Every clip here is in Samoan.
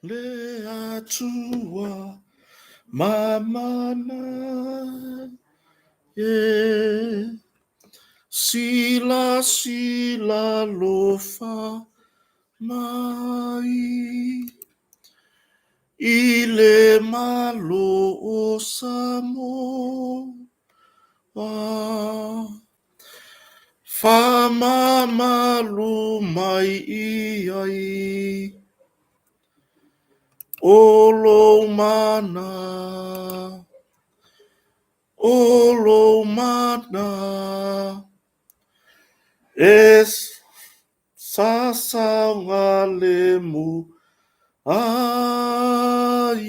Le Atua ma mana e Sila sila lofa mai I le Malo o Samoa Faamamalu mai i ai O lou mana, o lou mana E sasaogalemu ai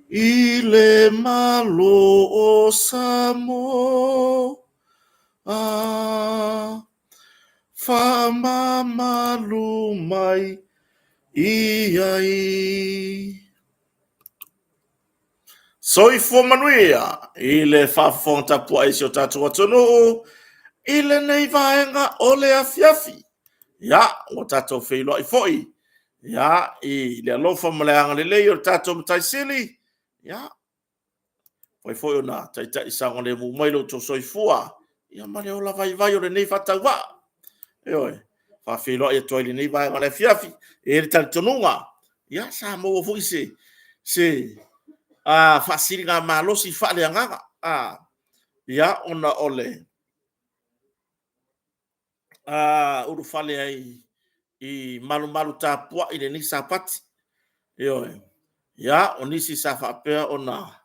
I le Malo o Samoa Faamamalu mai i ai. Soifua manuia i le faafofoga tapuai a si o tatou atunuu i lenei vaega o le afiafi. Ia, ua tatou feiloai foi ia, i le alofa ma le agalelei o le tatou Matai Sili, ia, mafai foi ona taitai saogalemu mai lo outou soifua ia ma le ola vaivai o lenei faatauvaa. Ioe, faafeiloai atu ai i lenei vaega o le afiafi. E i ai le talitonuga, ia sa maua foi se faasiligamalosi faaleagaga, ia, ona o le ulufale ai i malumalu tapuai i lenei Sapati. Ioe. Ia, o nisi sa faapea ona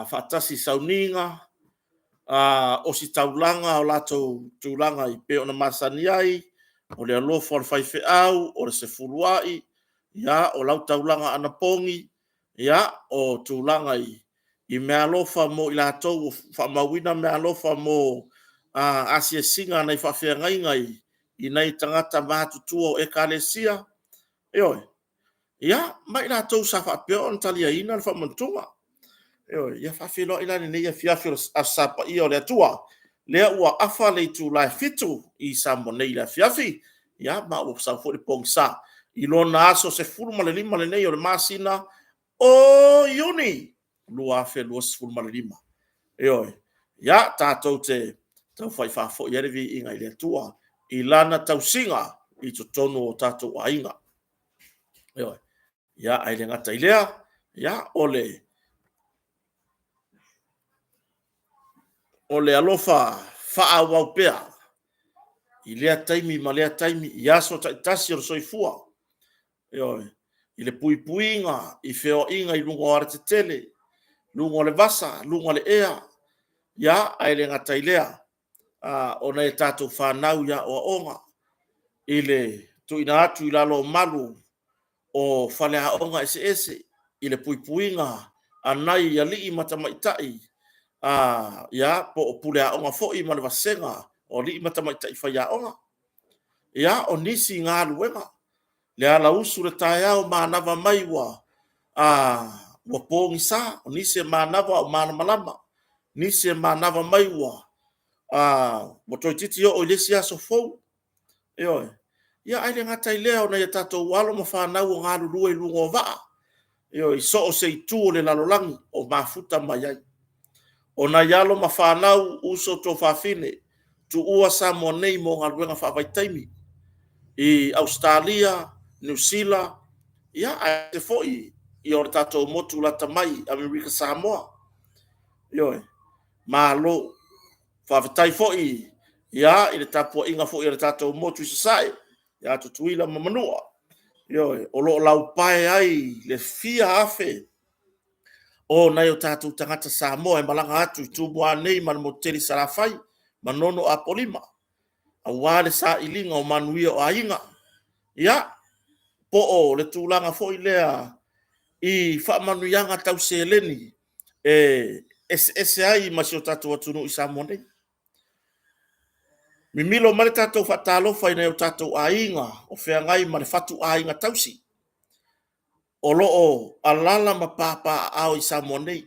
faatasi i sauniga, ositaulaga o latou tulaga e pei ona masani ai, o le alofa o le faifeau, o le sefuluai, ia, o lau taulaga anapogi, ia, o tulaga i meaalofa mo i latou ua faamauina meaalofa mo asiasiga a nai faafeagaiga i nai tagata matutua o Ekalesia. Ioe. Ia, ma i latou sa faapea ona taliaina le faamantuga. Ioe. Ia faafeiloai la i lenei afiafi o le Aso Sa Paia o le Atua, lea ua afa le itula e 7:00 i Samoa nei i le afiafi, ia ma ua sau foi le pogisa i lona aso 15 lenei o le masina o Iuni 2025. Ioe. Ia, tatou te taufai faafoi ai le viiga i le Atua i lana tausiga i totonu o tatou aiga. Ioe. Ia, ae le gata i lea, ia, o le alofa faaauau pea i lea taimi ma lea taimi i aso taitasi o le soifua. Ioe. I le puipuiga i feoaiga i luga o alatetele, luga o le vasa, luga o le ea, ia, ae le gata i lea, o nai a tatou fanau i aoaoga, i le tuuina atu i lalo o malu o faleaoga eseese i le puipuiga a nai alii ma tamaitai, ia, po o puleaoga foi ma le vasega o alii ma tamaitai faiaoga. Ia, o nisi galuega, le alausu i le taeao manava mai ua pogisa, o nisi e manava o malamalama, nisi e manava mai ua toeitiiti oo i le isi aso fou. Ioe. Ia ae le gata i lea o nai a tatou alo ma fanau o galulue i luga o vaa, ioe, i so o se itu o le lalolagi o mafuta mai ai. O nai alo ma fanau, uso tuafafine, tuua Samoa nei mo galuega faavaitaimi i Ausetalia, Niu Sila, aemaise foi o le tatou motu lata mai, Amerika Samoa. Ioe. Malo. Faafetai foi i le tapuaiga foi a le tatou motu i Sasae ia Tutuila ma Manua, ioe, o lo o laupae ai le fia afe o nai o tatou tagata Samoa e malaga atu i Tumua nei ma le motu tele i Salafai, Manono Apolima, aua le sailiga o manuia o aiga. Ia, po o le tulaga foi lea i faamanuiaga tau seleni e eseese ai ma si o tatou atunuu i Samoa nei. Mimilo mai le tatou faatalofa i nai o tatou aiga o feagai ma le fatuaiga tausi, o lo o alaala ma papaaao i Samoa nei,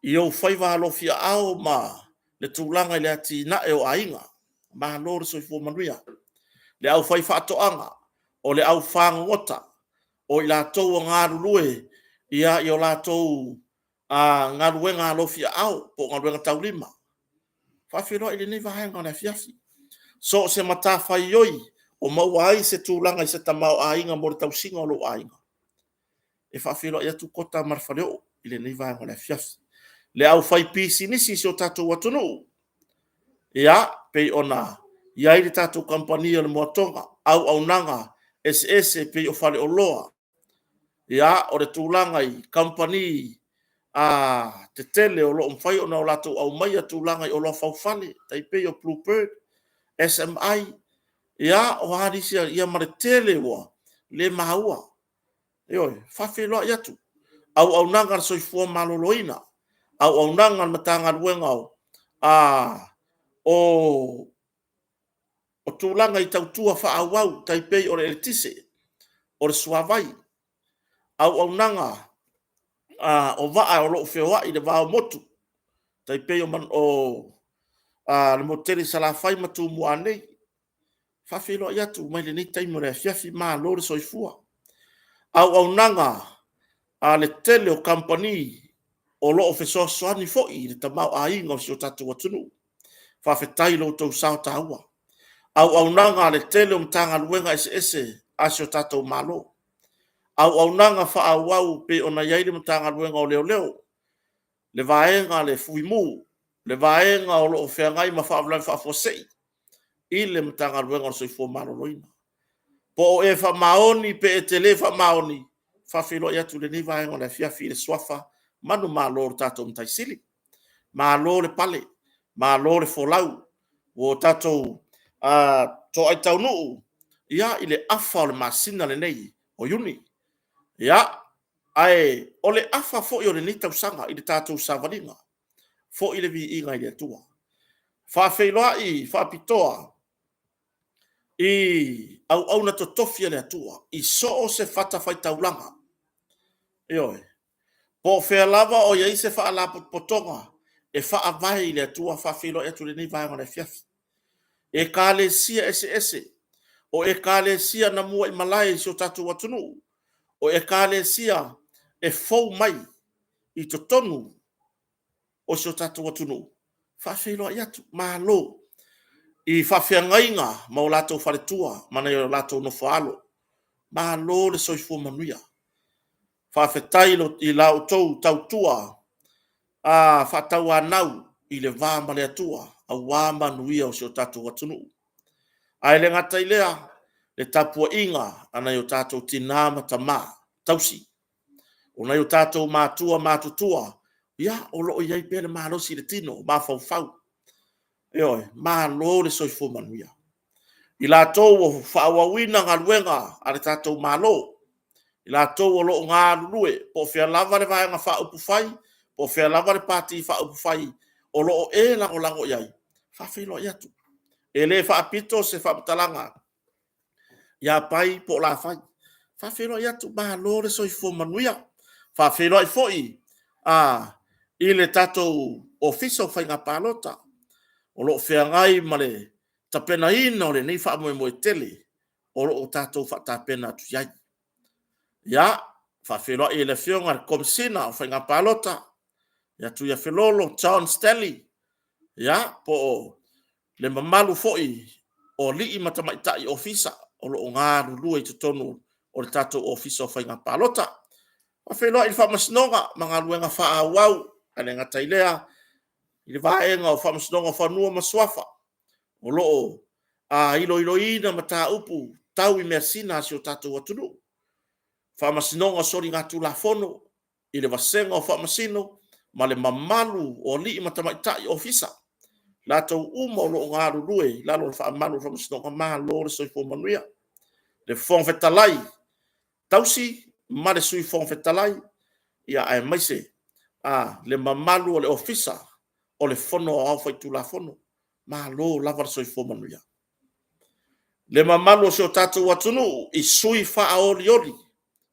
i ou faiva alofiaao ma le tulaga i le atinae o aiga. Malo le soifua manuia. Le aufaifaatoaga, o le aufagogota, o i latou o galulue ia i o latou galuega alofiaao po o galuega taulima. Faafeiloai i lenei vaega o le afiafi. So o se matafaioi o maua ai se tulaga i se tamaoaiga mo le tausiga o lou aiga, e faafeiloai atu Kota ma le faleoo i lenei vaega o le afiafi. Le aufaipisinisi o si o tatou atunuu, ia, pei ona i ai le tatou kamupani o le Moa Toga, auaunaga eseese e pei o faleoloa, ia, o le tulaga i kamupani tetele o lo o mafai ona latou aumaia tulaga i oloa faufale e pei o Blue Bird, SMI, ia, o a nisi, ia ma le tele ua le maua. Ioe. E faafeiloai atu. Auaunaga a le Soifua Maloloina, auaunaga a le Matagaluega o tulaga i tautua faaauau e tai pei o le eletise, o le suavai, auaunaga o vaa o lo o feoai i le va o motu, e tai pei o le motu tele i Salafai ma Tumua nei. E faafeiloai atu mai lenei taimi o le afiafi, malo le soifua. Auaunaga a le tele o kamupani o lo o fesoasoani foi i le tamaoaiga o si o tatou atunuu. Faafetai i lo outou sao taua. Auaunaga a le tele o Matagaluega eseese a si o tatou Malo, auaunaga faaauau e pei ona i ai le Matagaluega o Leoleo, le Vaega a le Fuimu, le Vaega o lo o feagai ma Faalavelave Faafuasei i le Matagaluega o le Soifua Maloloina. Po o e faamaoni pe e te le faamaoni, e faafeiloai atu i lenei vaega o le afiafi i le suafa manumalo o le tatou Matai Sili. Malo le pale, malo le folau, ua tatou toai taunuu i le afa o le masina lenei o Iuni. Ae o le afa foi o lenei tausaga i le tatou savaliga, foi le viiga i le Atua. E faafeiloai faapitoa i auauna totofi a le Atua i so o se fatafaitaulaga, ioe, po o fea lava o i ai se faalapotopotoga e faavae i le Atua. E faafeiloai atu i lenei vaega o le afiafi. Ekalesia eseese, o Ekalesia na muaimalae i si o tatou atunuu, o Ekalesia e fou mai i totonu o si o tatou atunuu, e faafeiloai atu, malo i faafeagaiga ma o latou faletua ma o latou nofoaalo. Malo le soifua manuia. Faafetai i la outou tautua faatauanau i le va ma le Atua aua manuia o si o tatou atunuu. Ae le gata i lea, le tapuaiga a nai o tatou tina ma tama tausi, o nai o tatou matua matutua o lo o i ai pea le malosi i le tino, mafaufau. Ioe. Malo le soifua manuia. I latou o faaauauina galuega a le tatou Malo, i latou o lo o galulue po o fea lava le Vaega Faaupufai, po o fea lava le Pati Faaupufai o lo o e lagolago i ai, e faafeiloai atu. E le faapito se faamatalaga ia Pai po o Lafai. E faafeiloai atu, malo le soifua manuia. E faafeiloai foi i le tatou Ofisa o Faiga Palota o lo o feagai ma le tapenaina o lenei faamoemoe tele o lo o tatou faatapena atu i ai. Ia, e faafeiloai i le Afioga i le Komesina o Faiga Palota ia Tuiafelolo John Stanley, ia, po o le mamalu foi o alii ma tamaitai ofisa o lo o galulue i totonu o le tatou Ofisa o Faiga Palota. E faafeiloai i le Faamasinoga ma galuega faaauau, ae le gata i lea i le vaega o Faamasinoga o Fanua ma Suafa o lo o iloiloina mataupu tau i measina a si o tatou atunuu, Faamasinoga o Soligatulafono i le vasega o Faamasino ma le mamalu o alii ma tamaitai ofisa, latou uma o lo o galulue i lalo o le faamalu o le Faamasinoga. Malo le soifua manuia. Le Fofoga Fetalai tausi ma le Sui Fofoga Fetalai, aemaise le mamalu o le Ofisa o le Fono Aoao Faitulafono. Malo lava le soifua manuia. Le mamalu o si o tatou atunuu i sui faaolioli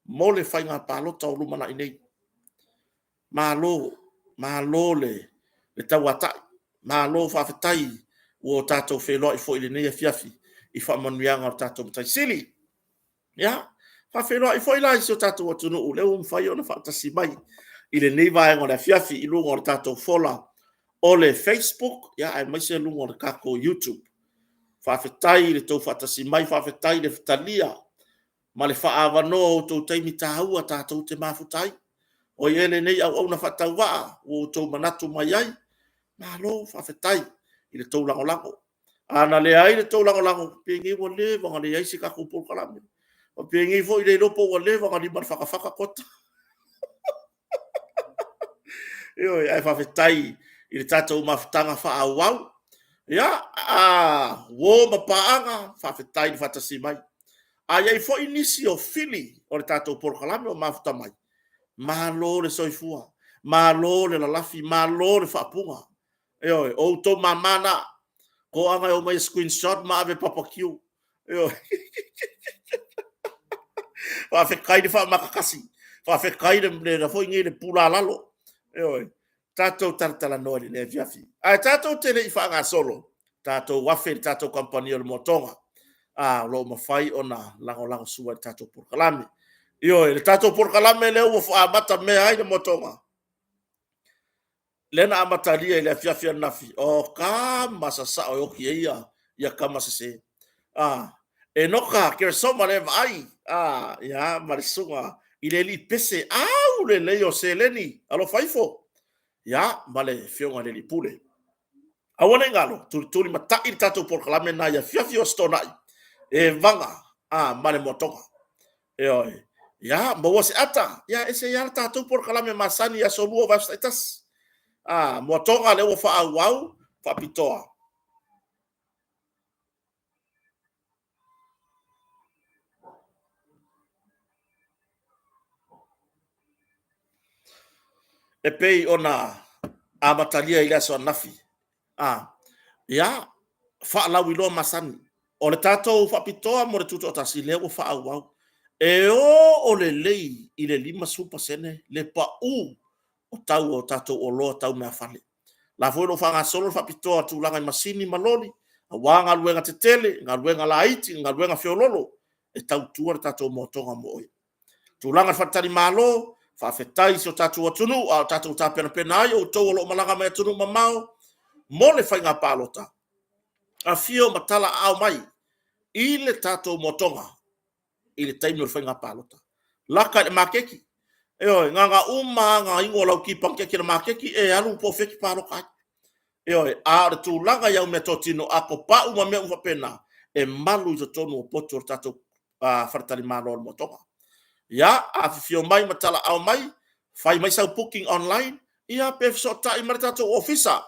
mo le faiga palota o lumanai nei. Malo, malo le tauatai, malo faafetai ua tatou feiloai foi i lenei afiafi. i faamanuiaga o le tatou Matai Sili. Ia, faafeiloai foi la i si o tatou atunuu lea ua mafai ona faatasi mai i lenei vaega o le afiafi i luga o le tatou fola o le Facebook, ia, aemaise luga o le tatou YouTube. Faafetai i le tou faatasi mai, faafetai i le talia ma le faaavanoa o outou taimi taua tatou te mafuta ai. O i ai lenei auauna faatauvaa ua outou manatu mai ai, malo faafetai i le tou lagolago. A na leai le tou lagolago, penei ua leva ona leai se tatou polokalame. O penei foi le iloa pe ua leva ona limalefakafaka Kota. Ioe, ae faafetai i le tatou mafutaga faaauau. Ia, uo ma paaga, faafetai le faatasi mai. A i ai foi nisi o fili o le tatou polokalame o mafuta mai, malo le soifua, malo le lalafi, malo le faapuga. Ioe, o outou mama na. Toaga e omai e screenshot ma ave e PapaQ. Ioe. Faafetai le faamatakasi, faafetai le foi nei le pulalalo. Ioe. Tatou talatalanoa i lenei afiafi. Ae tatou te le i faagasolo, tatou afe i le tatou kamupani o le Moatoga, o lo o mafai ona lagolagosua i le tatou polokalame. Ioe, le tatou polokalame lea ua amata mea ai le Moatoga, lea na amatalia i le afiafi ananafi, o tama sasao e oti ai ia tama sese. Enoka Keresoma lea e vaai, ia, ma le susuga i le alii pese aulelei o seleni, alofa ifo, ia, ma le afioga i le alii pule. Aua ne i galo, tulitulimatai le tatou polokalame lena i afiafi o Aso Toonai, e vaga ma le Moatoga. Ioe. Ia, maua se ata, ia e ese ai lava le tatou polokalame masani i aso Lua o vaiaso taitasi. Moatoga lea ua faaauau faapitoa. E pei ona amatalia i le aso ananafi. Ia, faalauiloa masani. O le tatou faapitoa mo le Tutoatasi, lea ua faaauau. E oo lelei i le 50% le pau o tau o tatou oloa tau meaafale. O la foi o lo o faagasolo le faapitoa i tulaga i masini ma loli, aua galuega tetele, galuega laiti, galuega feoloolo, e tautua le tatou moatoga mo oe. Tulaga i faletalimalo, faafetai i si o tatou atunuu a o tatou tapenapena ai, outou o lo o malaga mai atunuu mamao mo le faiga palota, afio ma talaaao mai i le tatou moatoga i le taimi o le faiga palota. Laka i le maketi, ioe, na ona uma lava ona inu o lau ti panikeke i le maketi, e alu po o fea e te palota ai. Ioe, a o le tulaga i au meatotino, ato pau ma mea uma faapena, e malu i totonu o potu o le tatou faletalimalo o le Moatoga. Ia, afifio mai ma talaaao mai, fai mai sau booking online, ia pe fesootai mai le tatou ofisa.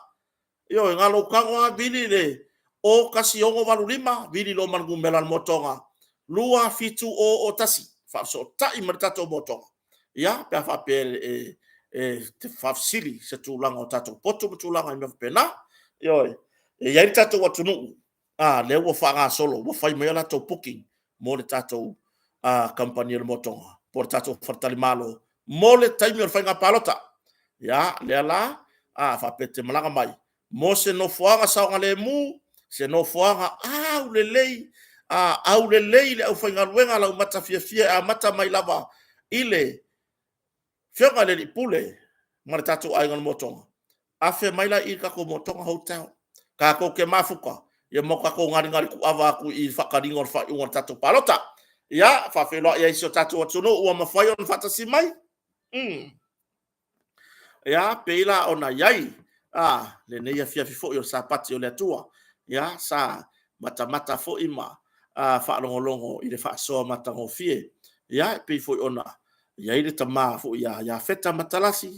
Ioe, na o lou tago lava vili le 01685, vili loa ma le numera o le Moatoga 27001, faafesootai ma le tatou Moatoga, ia, pe a faapea e te faafesili i se tulaga o tatou potu ma tulaga i mea faapena. Ioe, e i ai le tatou atunuu lea ua faagasolo, ua fai mai a latou booking mo le tatou kamupani o le Moatoga po o le tatou faletalimalo mo le taimi o le faiga palota. Ia, lea la, a faapea e te malaga mai mo se nofoaga saogalemu, se nofoaga aulelei, aulelei le aufaigaluega laumata fiafia e amata mai lava i le Afioga i le Alii Pule ma le tatou Aiga o le Moatoga, afe mai la i le tatou Moatoga Hotel tatou te mafuta ma tatou galugalu tuava atu i le faataliga o le faaiuga o le tatou palota. Ia, faafeiloai ai i si o tatou atunuu ua mafai ona faatasi mai. Ia, pei la ona i ai lenei afiafi foi o le Sapati o le Atua, ia, sa matamata foi ma faalogologo i le faasoa matagofie. Ia, e pei foi ona i ai le tama foi ia Iafeta Matalasi,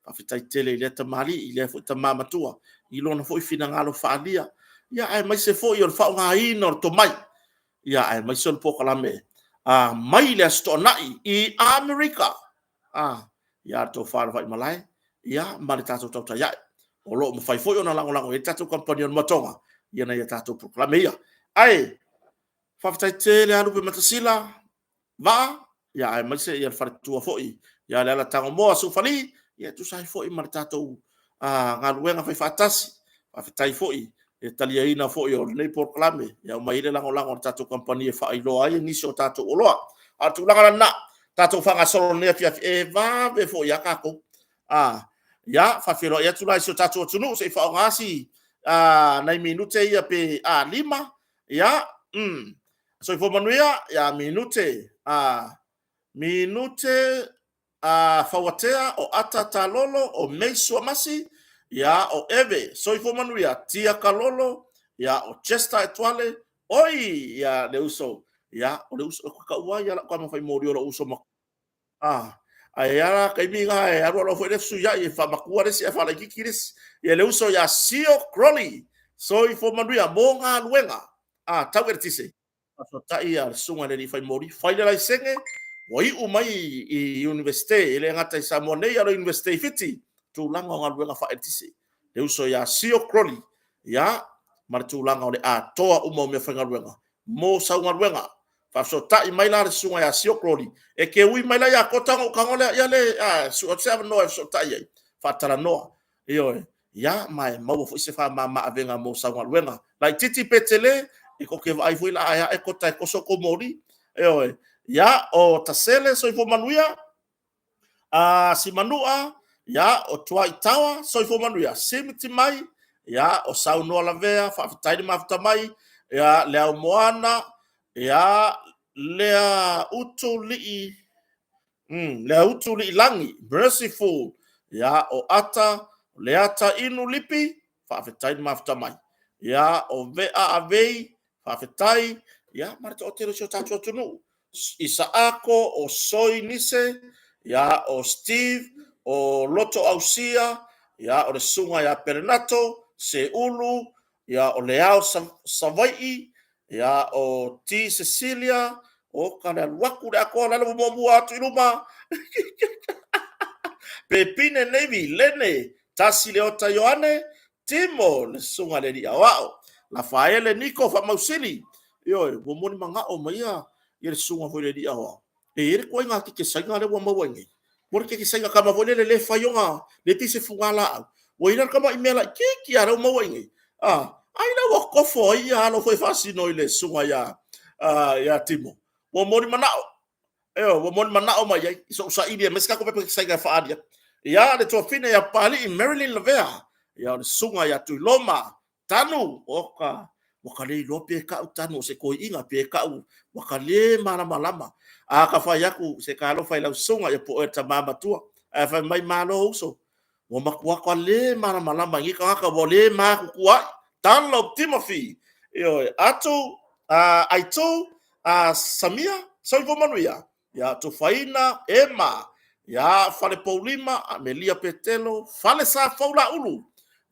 faafetai tele i lea tamalii, i lea foi tama matua i lona foi finagalo faaalia, ia aemaise foi o le faaaogaina o le tomai, ia aemaise o le polokalame mai le Aso Toonai i Amerika. Ia le tofa i le Vaimalae, ia ma le tatou tautai ae o lo o mafai foi ona lagolago i ai le tatou kamupani o le Moatoga i nai a tatou polokalame ia. Ae faafetai tele lava Lupematasila Vaa, ia aemaise le faletua foi ia Leala Tagomoa Sufali, ia e tusa ai foi ma le tatou galuega faifaatasi. Faafetai foi le taliaina foi o lenei polokalame e aumai ai le lagolago a le tatou kamupani e faailoa ai nisi o tatou oloa. A o le tulaga lena, tatou faagasolo i lenei afiafi, e vave foi lava tatou. Ia, faafeiloai atu la i si o tatou atunuu se i faaaoga si nai minute ia pe 5. Ia, soifua manuia, ia minute, minute Fauatea, o Ata Talolo, o Mei Suamasi, ia, o Eve, soifua manuia, Tia Kalolo, ia, o Chester Etuale, oi, ia, le uso, ia, o le uso, ou te taua ia lau tama faimoli o lou uso ma, ae i ai lava taimi na e alu alu foi le fesuiai e faamatua le isi ae faalaitiiti le isi. Ia le uso ia Sio Crowley, soifua manuia mo galuega tau eletise. Faafetai le susuga i le alii faimoli, fai le laisene, ua iu mai i Iunivesite, e le gata i Samoa nei a o le Iunivesite i Fiti, tulaga o galuega faaeletise. Le uso ia Sio Crowley, ia, ma le tulaga o le atoa uma o meafaigaluega mo sau galuega. Faafesootai mai la le susuga ia Sio Crowley, e te ui mai la ia Kota ona ou tago lea, ia le, a, sue atu se avanoa e fesootai ai, faatalanoa. Ioe, ia, ma e maua foi se faamama avega mo sau galuega. Laitiiti pe tele, e tou te vaai foi la ae a Kota e toso tou moli. Ioe, ia, o Tasele soifua manuia, Simanua, ia, o Tuaitawa soifua manuia, Simiti mai, ia, o Saunoa Lavea, faafetai le mafuta mai, ia, Leao Moana, ia, Lea Utu Lii, Lea Utu Lii Lagi, Merciful, ia, o Ata, Leata Inu Lipi, faafetai le mafuta mai. Ia, o Vea Avei, faafetai, ia, ma le toatele o si o tatou atunuu. Isaako, o Soi Nise, ia, o Steve, o Loto Ausia, ia, o le susuga ia Perenato, Seulu, ia, o Leao Savaii, ia, o T Cecilia, o ka le alu atu le atoa, la le ua muamua atu i luma. Pepine Navy, Lene, Tasi Leota Ioane, Timo, le susuga i le alii aoao, Lafaele Niko Faamausili, ioe, ua moni manao mai ia le susuga foi i le alii aoao. E i ai le ituaiga keke saina lea ua maua i nei. Mo le keke saina tama foi lele le fai ona, le pei se fugalaau. Ua i ai la le tamai mea laitiiti lava lea ua maua i nei. Ai la ua tofo ai ia alo foi e faasino i le susuga ia Timo. Ua moni manao. Ioe, ua moni manao mai ai, i sou saili aemaise tatou pepa saina e faaali atu. Ia, le tuafine ia Papalii Marilyn Lavea, ia o le susuga ia Tuiloma Tanu, oka, ua ka le iloa pe tau Tanu o se toeaina, pe tau, ua ka le malamalama. A ka fai atu se talofa i lau susuga, ia po o oe o le tama matua. Ae fai mai, malo uso, ua matua ka le malamalama i nei tagata, ua le matutua ai. Dunlop Timothy, ioe, atu, Aitu, Samia, soifua manuia, ia Tufaina, Ema, ia Falepoulima, Amelia Petelo, Falesafou Laulu,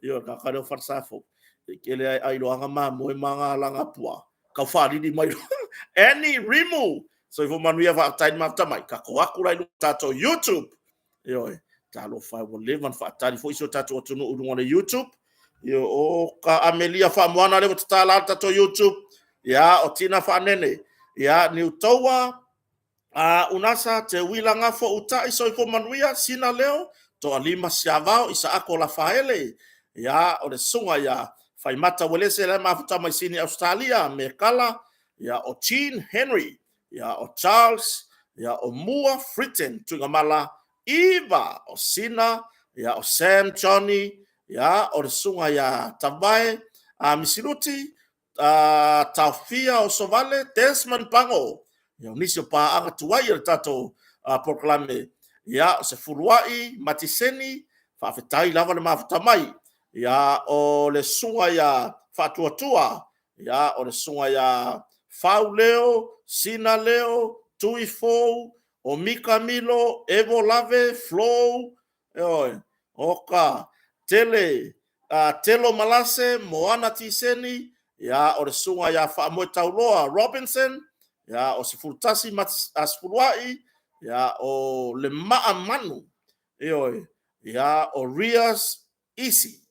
ioe, tagata lea o Falesafou, e tele ai ailoaga mamoe ma ga lagapuaa, tau faalili mai. Annie Rimu, soifua manuia, faafetai le mafuta mai. Tatou atu la i luga tatou YouTube. Ioe, talofa ua leva ona faatali foi si o tatou atunuu i luga o le YouTube. Ioe, o ka Amelia Faamoana lea ua tatala le tatou YouTube. Ia, o Tina Faanene. Ia, Niutoua, Unasa, Te Uila Gafo Utai, Soifua Manuia, Sina Leo, Toalima Siavao, Isaako Lafaele. Ia, o le susuga ia Faimata Uelese la e mafuta mai Sini Australia, Mekala, ia, o Jean Henry, ia, o Charles, ia, o Mua Fritten, Tuigamala, Iva, o Sina, ia, o Sam Johnny, ia, o le susuga ia Tavae, Misiluti, Taofia Osovale, Desmond Pago, ia, o nisi o paaga tuai o le tatou polokalame, ia, o Sefuluai, Matiseni, faafetai lava le mafuta mai, ia, o le susuga ia Faatuatua, ia, o le susuga ia Fauleo, Sina Leo, Tuifou, o Mika Milo, Evo Lave, Flow, ioe, oka, Tele, Telo Malase, Moana Tiseni, ia, o le susuga ia Faamoetauloa Robinson, ia, o 11 Sefuluai, ia, o le Maa Manu, ioe, ia, o Rias Isi,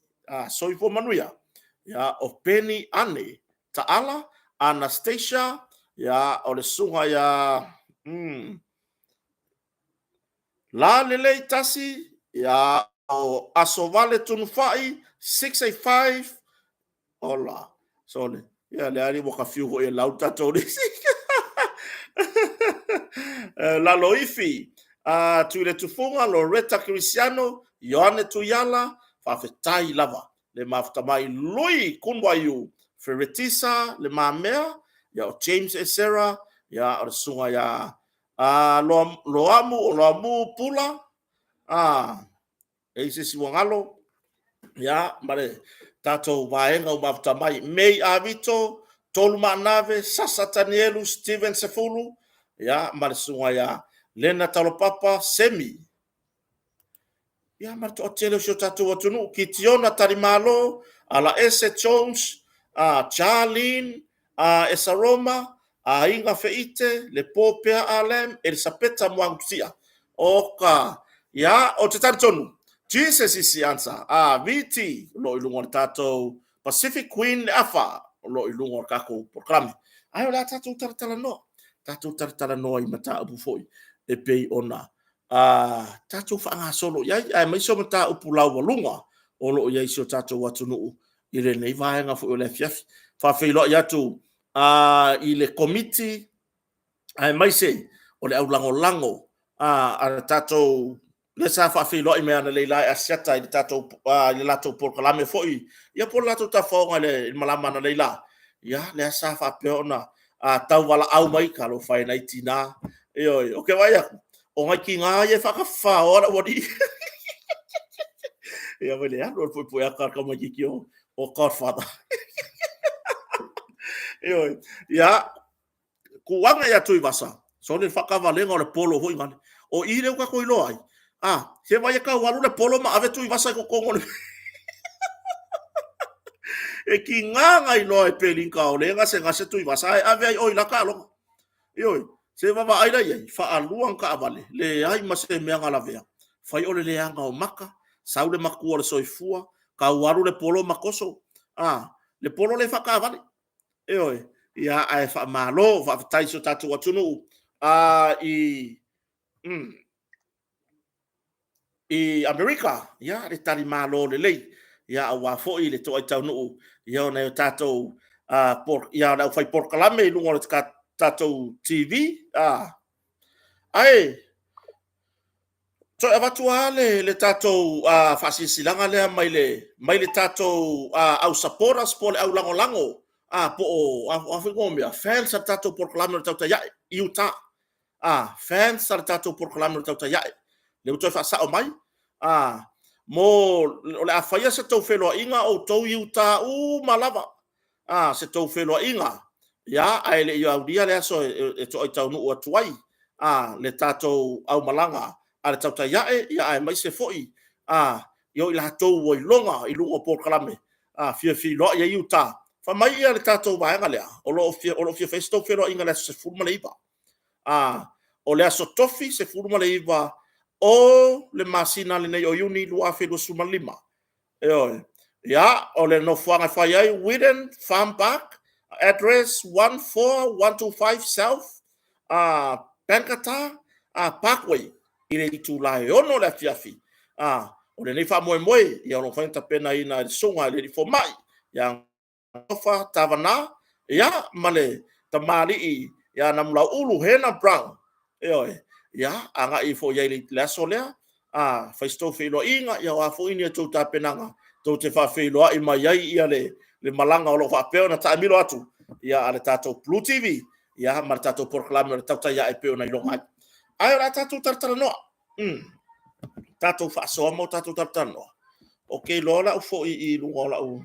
soifua manuia, ia, o Penny Ane Taala, Anastasia, ia, o le susuga ia La Lelei Tasi, ia, o Asovale Tunufai, 685. Ola, sole. Ia, le ali ua ka fiu foi e lau tatou lisi. Laloifi, Tuiletufuga, Loretta Kirisiano, Ioane Tuiala, faafetai lava. Le mafuta mai Lui Kunwaiu, Feretisa Le Mamea, ia o James Esera, ia o le susuga ia Loamu o Loamu Pula, e i se isi ua galo, ia, ma le tatou vaega ua mafuta mai, May Avito, Tolu Maanave, Sasa Tanielu, Steven Sefulu, ia, ma le susuga ia Lena Talopapa, Semi. Ia, ma le toatele o si o tatou atunuu, Kitiona Talimalo, Alaese Jones, Charlene, Esaroma, Aiga Feite, Lepo Pea Alem, Elisapeta Moagututia. Oka, ia, o te talitonu, Jesus is the answer. VT, o lo o i luga o le tatou Pacific Queen le afa, o lo o i luga o le tatou polokalame. Ae o le a tatou talatalanoa, tatou talatalanoa i mataupu foi e pei ona tatou faagasolo i ai, aemaise o mataupu laualuga o lo o i ai i si o tatou atunuu i lenei vaega foi o le afiafi. Faafeiloai atu i le Komiti aemaise o le aulagolago a le tatou lea sa faafeiloai mai analeila e Asiata i le tatou i le latou polokalame foi ia po o le latou tafaoga i le malama analeila, ia lea sa faapea ona tauvalaau mai talofa e nai tina. Ioe, ou te vaai atu o nai tina ia e faatafafaoa le aualii. Ia mai le alu o le puepue ata a le tamaitiiti o Godfather. Ioe, ia, kuaga ia Tuivasa, sole le faatavalega o le polo foi nale. O i lea ua tatou iloa ai, se vai e tau alu le polo ma ave Tuivasa i totonu o le... E tiga ona iloa e Pelinka o lea e gasegase Tuivasa ae ave ai o i la taaloga. Ioe, se vaavaai la i ai, faalua ona taavale, leai ma se mea na lavea, fai o le leaga o maka, sau le matua o le soifua, tau alu le polo ma toso, le polo lea e faataavale. Ioe, ia ae faamalo, faafetai i si o tatou atunuu i i Amerika, ia le talimalo lelei, ia aua foi le toai taunuu ia o nai o tatou ia le aufai polokalame i luga o le tatou TV. Ae toe avatu lava le tatou faasilasilaga lea mai le tatou au supporters po o le au lagolago po o a foi mo mea, fans a le tatou polokalame o le Tautai Ae i Utah. Fans a le tatou polokalame o le Tautai Ae. Lea ua toe faasao mai. Mo o le a faia se tou feiloaiga outou i Utah uma lava. Se tou feiloaiga, ia, ae le i aulia le aso e toai taunuu atu ai le tatou aumalaga a le Tautai Ae, ia aemaise foi i o i latou ua iloga i luga o polokalame fia feiloai ai i Utah. Fai mai ia le tatou vaega lea, o lo o fia fai se tou feiloaiga i le aso 19. O le aso Tofi 19 o le masina lenei o Iuni 2025. Ioe. Ia, o le nofoaga e fai ai, Whedon Farm Park, address 14125 South Bankata Parkway, i le itula e 6 o le afiafi. O lenei faamoemoe, ia o lo o mafai ona tapenaina e le Susuga i le Alii Fomai ia Tofa Tavana, ia, ma le tamalii ia Namulauulu Hena Brown. Ioe, ia, agai ifo i ai i le aso lea, fai se tou feiloaiga, ia o a foi ni a outou tapenaga tou te faafeiloai mai ai ia le malaga o lo o faapea ona taamilo atu ia a le tatou Blue TV, ia ma le tatou polokalame o le Tautai Ae pei ona iloga ai. Ae o le a tatou talatalanoa. Tatou faasoa ma o tatou talatalanoa. Ou te iloa o lau foi i luga o lau...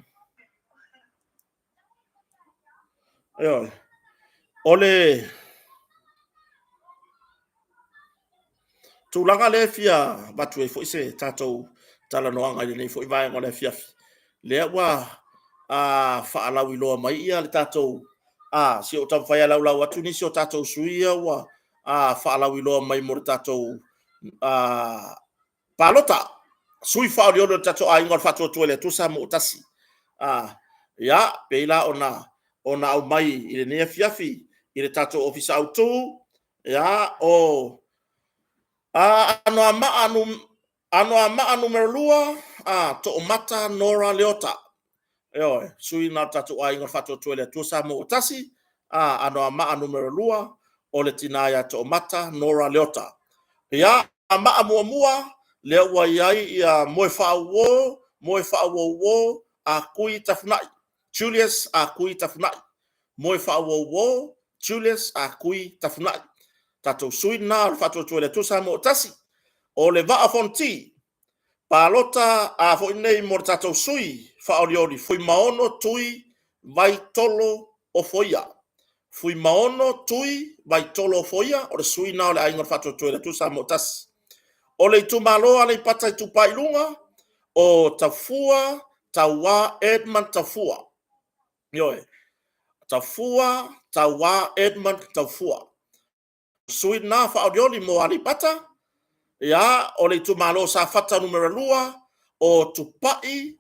Ioe. O le tulaga lea e fia avatu ai foi se tatou talanoaga i lenei foi vaega o le afiafi, lea ua faalauiloa mai ia le tatou se i ou taumafai e laulau atu nisi o tatou sui ia ua faalauiloa mai mo le tatou palota, sui faaolioli o le tatou aiga o le Faatuatua i le Atua Samoa ua Tasi. Ia, pei la ona aumai i lenei afiafi i le tatou Ofisa Autu, ia, o Anoamaa Nu.2, Toomata Nora Leota. Ioe, sui na o tatou aiga o le Faatuatua i le Atua Samoa ua tasi, a Anoamaa Nu.2, o le tina ia Toomata Nora Leota. Ia, Maa muamua, lea ua i ai ia Moefaauo, Moefaauouo Akui Tafunai, Julius Akui Tafunai. Moefaauouo Julius Akui Tafunai. Tatou sui na o le Faatuatua i le Atua Samoa ua tasi. O le Vaa o Fonoti, palota a foi nei mo le tatou sui faaolioli Fuimaono Tui Vaitolo Ofoia. Fuimaono Tui Vaitolo Ofoia, o le sui na o le Aiga o le Faatuatua i le Atua Samoa ua tasi. O le itumalo Aleipata Itupa i Luga, o Tafua Tauā Edmund Tafua. Ioe, Tafua Tauā Edmund Tafua. Sui na faaolioli mo Aleipata. Ia, o le itumalo Safata Nu.2, o Tupai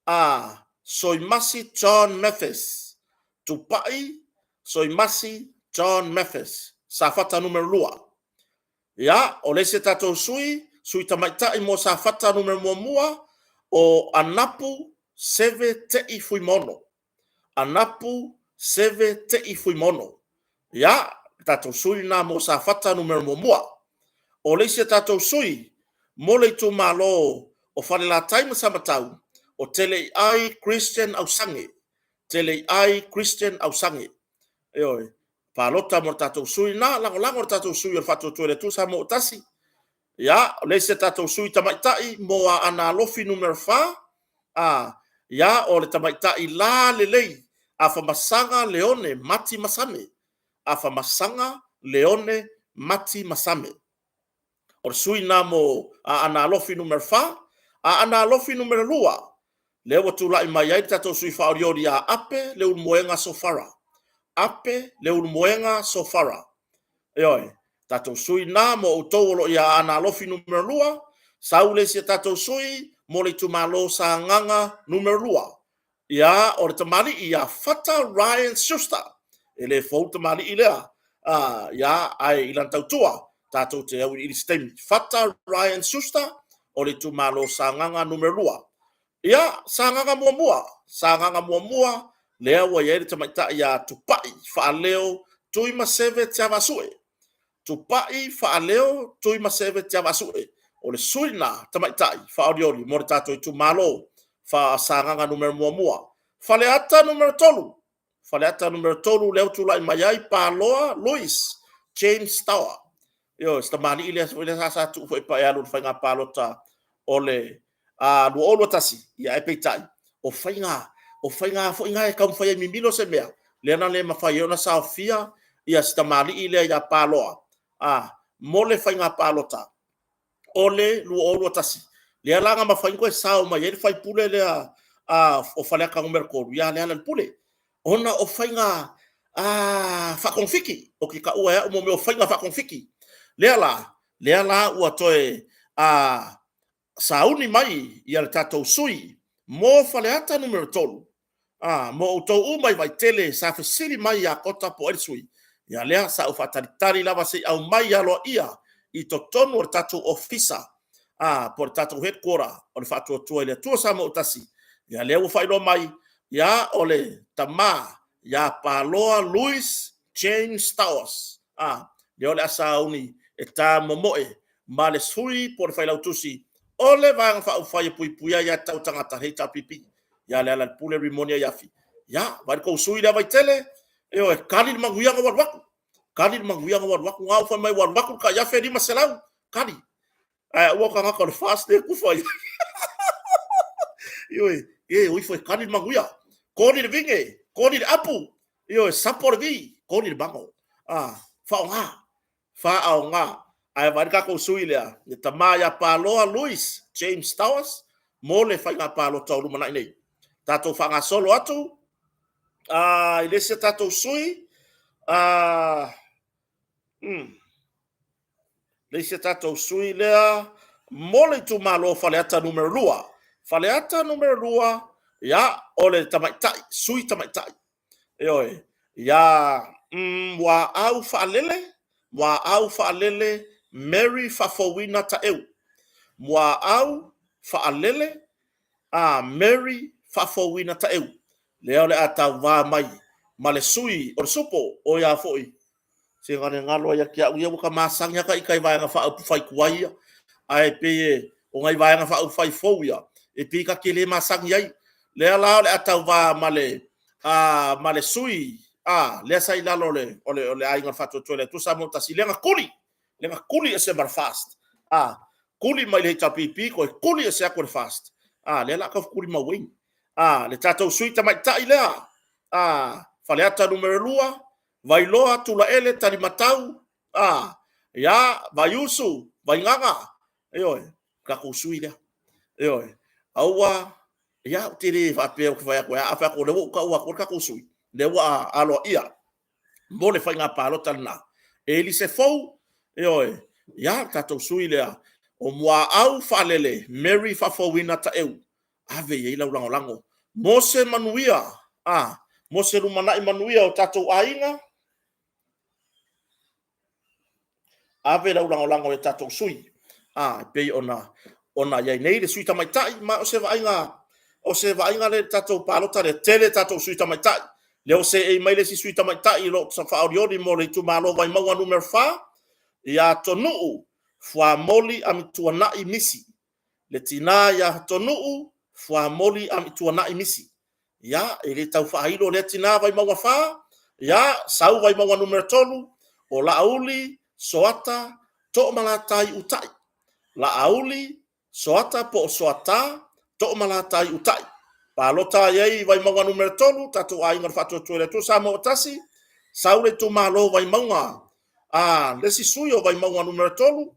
a Soimasi John Mathis. Tupai Soimasi John Mathis, Safata Nu.2. Ia, o le isi a tatou sui, sui tamaitai mo Safata Nu.1, o Anapu Seve Tei Fuimaono. Anapu Seve Tei Fuimaono. Ia, tatou sui na mo Safata Nu.1. O le isi a tatou sui mo le itumalo o Falelatai ma Samatau, o Teleiai Christian Ausage. Teleiai Christian Ausage. Ioe, palota mo le tatou sui na, lagolago le tatou sui o le Faatuatua i le Atua Samoa ua tasi. Ia, o le isi a tatou sui tamaitai mo Aana Alofi Nu.4, a ia o le tamaitai la lelei Afamasaga Leone Mati Masame. Afamasaga Leone Mati Masame. O le sui na mo Aana Alofi Nu.4. Aana Alofi Nu.2, lea ua tulai mai ai le tatou sui faaolioli ia Ape Leulumoega Sofara. Ape Leulumoega Sofara. Ioe, tatou sui na mo outou o lo o ia Aana Alofi Nu.2, sau le isi a tatou sui mo le itumalo Sagaga Nu.2. Ia, o le tamalii ia Fata Ryan Schuster. E le fou le tamalii lea, ia, ae i lana tautua, tatou te auiliili se taimi. Fata Ryan Schuster o le itumalo Sagaga Nu.2. Ia, Sagaga muamua, Sagaga muamua, lea ua i ai le tamaitai ia Tupai Faaleo Tuimaseve Tiavaasue. Tupai Faaleo Tuimaseve Tiavaasue. O le sui na tamaitai faaolioli mo le tatou itumalo Sagaga Nu.1. Faleata Nu.3, Faleata Nu.3 lea ua tulai mai ai Paloa Louis James Tower. Ioe, si tamalii lea foi lea sa tuu foi pa e alu i le faiga palota o le 2021, ia ae peitai, o faiga, o faiga foi na e taumafai ai mimilo se mea, lea na le mafai ai ona saofia ia si tamalii lea ia Paloa mo le faiga palota o le 2021. Lea la na mafai ona toe sao mai ai le faipule lea o Faleata Nu.3 ia Lealailepule, ona o faiga faakonofiti, ou te taua e au mo mea o faiga faakonofiti. Lea la, lea la ua toe sauni mai ia le tatou sui mo Faleata Nu.3, mo outou uma i Vaitele sa fesili mai ia Kota po o ai le sui, ia lea sa ou faatalitali lava se i aumai aloaia i totonu o le tatou ofisa, po o le tatou headquarter o le Faatuatua i le Atua Samoa ua tasi. Ia lea ua faailoa mai, ia o le tama ia Paloa Louis James Towers, lea o le a sauni e ta momoe ma le sui po o le failautusi o le Vaega Faaupufai e Puipuia Aia Tatau a Tagata, HRPP, ia Lealailepule Rimoni Aiafi. Ia, vaai le tou sui lea Vaitele, ioe, kali le manuia na ua alu atu. Kali le manuia na ua alu atu. Na ou fai mai ua alu atu le tai $1,500, kali. Ae aua tagata o le FAST lea e tufa ai. Ioe, e o ifo e kali le manuia. Koli le vine, koli le apu, ioe, sapo le vi, koli le mago. Faaaoga, faaaoga. Ae vaai le tatou sui lea, le tama ia Paloa Louis James Towers mo le faiga palota o lumanai nei. Tatou faagasolo atu i le isi a tatou sui, le isi a tatou sui lea mo le itumalo Faleata Nu.2. Faleata Nu.2, ia, o le tamaitai, sui tamaitai. Ioe, ia Muaau Faalele, Muaau Faalele Mary Faafouina Taeu. Muaau Faalele Mary Faafouina Taeu, lea o le a tauva mai ma le sui o le Supo, o ia foi, se galo ia te au ia, ua ta masani lava ta ita i Vaega Faaupufai tuai ia, ae pei o nai Vaega Faaupufai fou ia, e pei ta te le masani ai. Lea la o le a tauva ma le sui lea sa i lalo o le Aiga Faatuatua i le Atua Samoa ua Tasi, lea na tuli, lea na tuli ese ma le FAST, tuli mai le HRPP toe tuli ese atu e le FAST, lea o le a taufetuli ma Wayne. Le tatou sui tamaitai lea, Faleata 2, Vailoa Tulaele Talimatau, ia, Vaiusu Vaigaga, ioe, le tatou sui lea. Ioe. Aua, ia ou te le faapea ou te fai atu e a, a fai atu o lea ua ou taua atua le tatou sui, lea ua aloaia mo le faiga palota lena. E le se fou, ioe, ia le tatou sui lea o Muaau Faalele Mary Faafouina Taeu. Ave i ai lau lagolago mo se manuia, mo se lumanai manuia o tatou aiga. Ave lau lagolago i tatou sui e pei ona i ai nei le sui tamaitai. Ma o se vaaiga lea i le tatou palota lea, tele tatou sui tamaitai. Lea ua seei mai le isi sui tamaitai o lo o faaolioli mo le itumalo o Vaimauga 4, ia Toonuu Fuamoli Amituanai Misi. Le tina ia Toonuu Fuamoli Amituanai Misi. Ia, e le tau faailo lea tina Vaimauga 4, ia sau Vaimauga 3, o Laauli Soata Toomalatai Utai. Laauli Soata po o Soata Toomalatai Utai. Palota ai ai Vaimauga 3, tatou aiga o le Faatuatua i le Atua Samoa ua Tasi, sau le itumalo Vaimauga, le isi sui o Vaimauga 3,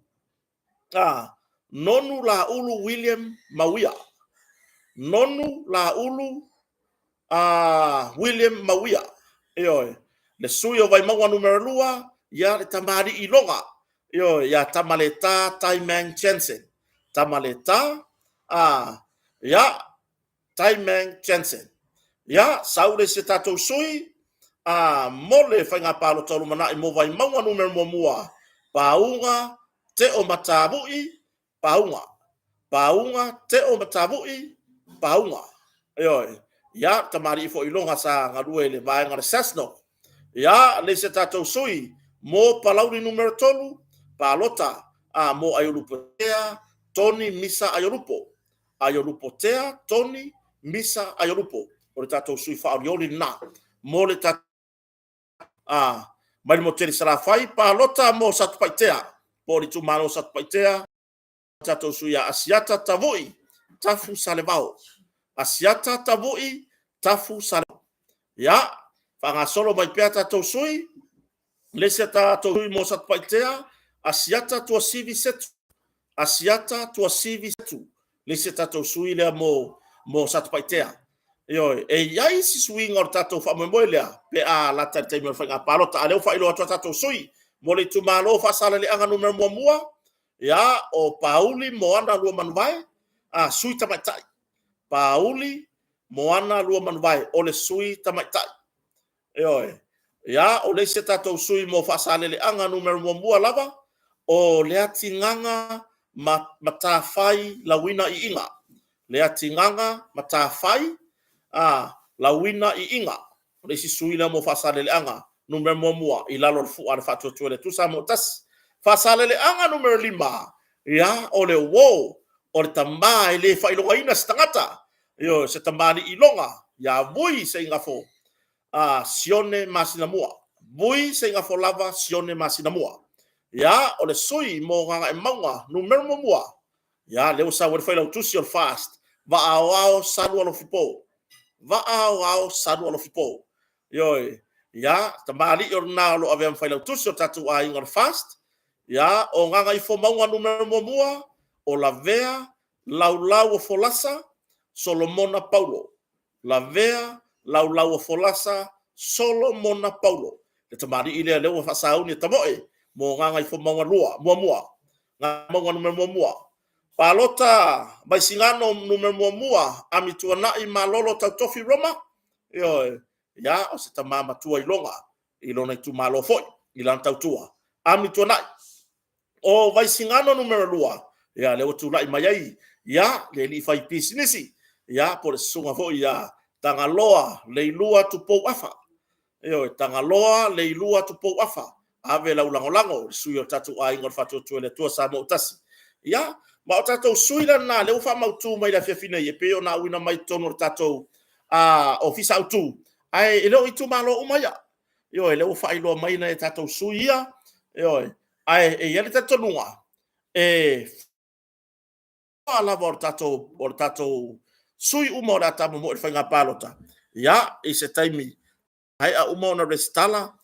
Nonu Laulu William Mauia. Nonu Laulu William Mauia. Ioe. Le sui o Vaimauga 2, ia le tamalii Iloga. Ioe, ia Tamaleta Taimang Jensen. Tamaleta, ia, Taimang Jensen. Ia, sau le isi tatou sui mo le faiga palota o lumanai mo Vaimauga 1, Pauga Teo Matavui Pauga. Pauga Teo Matavui Pauga. Ioe. Ia, tamalii foi Iloga sa galue i le vaega o le SASNOC. Ia, le isi tatou sui mo Palauli 3, palota mo Aiolupotea Tony Misa Aiolupo. Aiolupotea Tony Misa Aiolupo. O le tatou sui faaolioli lena mo le tatou mai le motu Salafai, palota mo Satupaitea, po o le itumalo o Satupaitea, tatou sui ia Asiata Tavui Tafu Salevao. Asiata Tavui Tafu Salevao. Ia, faagasolo mai pea tatou sui, le isi tatou sui mo Satupaitea, Asiata Tuasivi Setu. Asiata Tuasivi Setu, le isi tatou sui lea mo Satupaitea. Ioe, e i ai isi suiga o le tatou faamoemoe lea pe a lata i le taimi o le faiga palota, a lea ua faailoa atu a tatou sui mo le itumalo Faasaleleaga 1, ia, o Pauli Moana Luamanuvae, sui tamaitai. Pauli Moana Luamanuvae, o le sui tamaitai. Ioe. Ia, o le isi tatou sui mo Faasaleleaga 1 lava, o Leatigaga Matafai Lauina Iiga. Leatigaga Matafai Lauina Iiga. O le isi sui lea mo Faasaleleaga 1 i lalo o le fua a le Faatuatua i le Atua Samoa ua Tasi. Faasaleleaga 5, ia, o le uo o le tama e le faailogaina se tagata, ioe, se tamalii iloga, ia Vui Seigafo Sione Masinamua. Vui Seigafo lava Sione Masinamua. Ia, o le sui mo Gagaemauga 1, ia, lea ua sau ai le failautusi o le FAST, Vaaoao Salu Alofipo. Vaaoao Salu Alofipo. Ioe, ia, tamalii o lena o lo o avea ma failautusi o tatou aiga o le FAST. Ia, o Gagaifomauga 1, o Lavea Laulau o Folasa Solomona Paulo. Lavea Laulau o Folasa Solomona Paulo. Le tamalii lea lea ua faasauni e tamoe mo Gagaifomauga 2, muamua. Gagaifomauga 1. Palota Vaisigano 1, Amituanai Malolo Tautofi Roma. Ioe, ia, o se tama matua iloga i lona itumalo foi, i lana tautua. Amituanai. O Vaisigano 2, ia, lea ua tulai mai ai, ia, le alii fai pisinisi, Ia, po o le susuga foi ia Tagaloa Leilua Tupou Afa. Ioe, Tagaloa Leilua Tupou Afa, ave lau lagolago i le sui o le tatou aiga o le Faatuatua i le Atua Samoa ua Tasi. Ia, ma o tatou sui la na o lea ua faamautu mai i le afiafi nei e pei ona auina mai i totonu o le tatou Ofisa Autu, ae e le o itumalo uma ia. Ioe, lea ua faailoa mai nai a tatou sui ia, ioe, ae e i ai le talitonuga, e lava o tatou sui uma o le a tamomoe i le faiga palota, ia, i se taimi maea uma ona resitala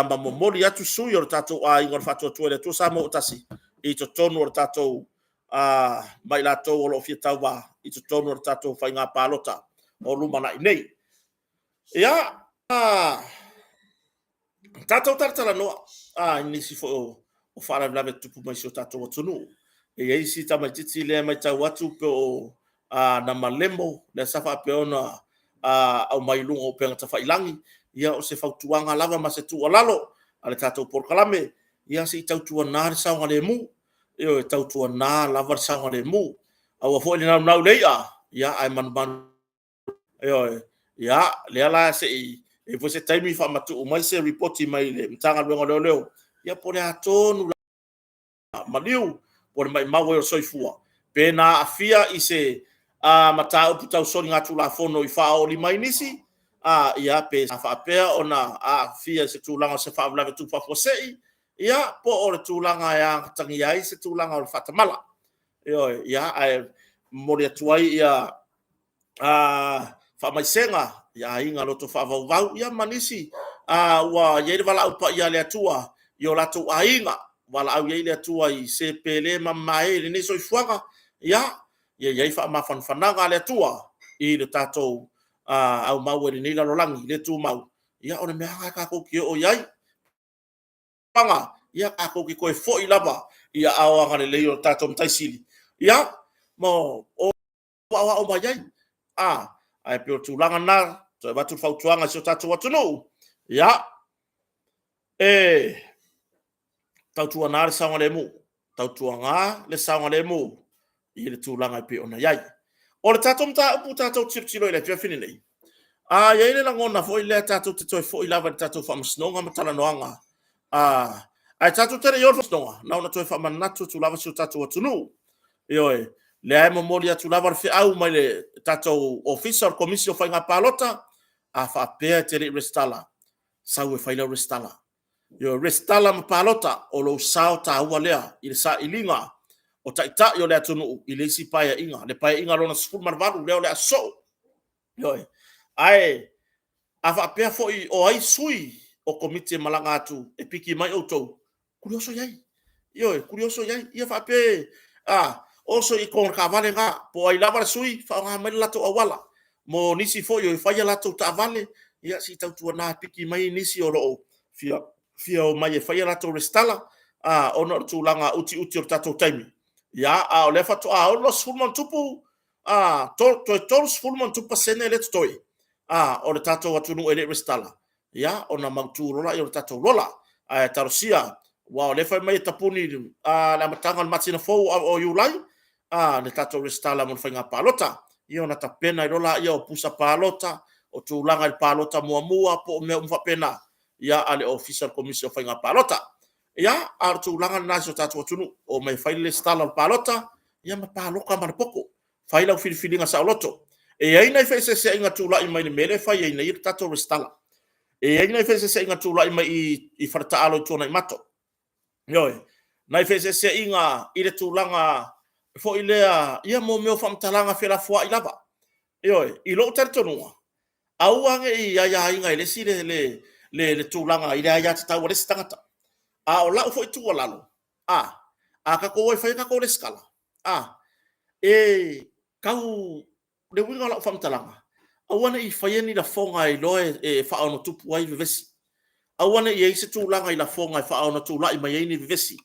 ma momoli atu sui o le tatou aiga o le Faatuatua i le Atua Samoa ua Tasi i totonu o le tatou ma i latou o lo o fia tauva i totonu o le tatou faiga palota o lumanai nei. Ia, tatou talatalanoa i nisi foi o faalavelave e tutupu mai i si o tatou atunuu. E i ai si tamaitiiti lea e matau atu po o Namalemo lea sa faapea ona aumai i luga o upega tafailagi. Ia, o se fautuaga lava ma se tuualalo a le tatou polokalame, ia se i tautuana le saogalemu. Ioe, tautuana lava le saogalemu. Aua foi le naunau i le i'a ae manumanu. Ioe. Ia, lea la se i i ai foi se taimi faamatuu mai se lipoti mai le Matagaluega o Leoleo, ia po o le a tonu lava maliu po o le maumau ai o le soifua pe na aafia i se mataupu tau soligatulafono i faaoo lima ai nisi, ia pe sa faapea ona aafia i se tulaga o se faalavelave tupu faafuasei, ia po o le tulaga e atagia ai se tulaga o le faatamala. Ioe. Ia, ae momoli atu ai faamaisega i aiga loto faavauvau ma nisi ua i ai le valaau paia a le Atua i o latou aiga, valaau i ai le Atua i se pele ma mamae i lenei soifuaga. Ia i ai faamafanafanaga a le Atua i le tatou aumau ai i lenei lalolagi le tumau. Ia o le mea lava lena tatou te o i ai, ia tatou te toe foi lava i aao agalelei o le tatou Matai Sili, ia ma aoao mai ai. Ae pei o le tulaga lena, e toe avatu le fautuaga i si o tatou atunuu, ia, e tautuana le saogalemu, tautuana le saogalemu i le tulaga e pei ona i ai. O le tatou mataupu tatou te tilotilo i ai i le afiafi lenei, e i ai le lagona foi lea tatou te toe foi lava i le tatou Faamasinoga ma talanoaga. Ae tatou te le i oo i le Faamasinoga, na ona toe faamanatu atu lava i si o tatou atunuu. Ioe, lea e momoli atu lava le feau mai le tatou Ofisa o le Komisi o Faiga Palota, a faapea e te le i resitala, sau e fai lau resitala. Ioe, resitala ma palota, o lou sao taua lea i le sailiga o taitai o le atunuu i le isi Paeaiga, le Paeaiga Lona XVIII lea o le a sosoo. Ioe. Ae a faapea foi o ai sui o Komiti e malaga atu e piki mai outou, tuliauso i ai. Ioe, tuliauso i ai. Ia faapea, a, oso i le taavale lena, po o ai lava le sui, faaaoga mai le latou auala. Mo nisi foi e fai a latou taavale, ia se i tautuana piki mai nisi o lo o fia omai e fai a latou resitala, ona o le tulaga utiuti o le tatou taimi. A o lea faatoa 60+ toe 30+ pasene lea e totoe o le tatou atunuu e le i resitala, ia ona mautu loa lea o le tatou lola. Ae talosia, aua o lea e fai mai e tapuni i le amataga o le masina fou o Iulai le tatou resitala mo le faiga palota. Ia ona tapena ai loa lea o pusa palota, o tulaga i le palota muamua po o mea uma faapena a le Ofisa o le Komisi o Faiga Palota. Ia, a o le tulaga lena i si o tatou atunuu, omai e fai le resitala o le palota ma palota ma le poto, fai lau filifiliga saoloto. E i ai nai feeseeseaiga na tulai mai i le mea lea e fai ai nei le tatou resitala. E i ai nai feeseeseaiga na tulai mai i faletaalo i Tuanaimato. Ioe, nai feeseeseaiga i le tulaga foi lea mo mea o faamatalaga felafoai lava. Ioe. I lou talitonuga, aua ne i aiaina e le isi le tulaga i le aiatatau a le isi tagata. A o lau foi tuualalo, a tatou o e fai a tatou resitala, e tau… le uiga o lau faamatalaga, aua ne i faia ni lafoga e iloa e faaonogatupu ai vevesi. Aua ne i i ai se tulaga i lafoga e faaonotulai mai ai ni vevesi.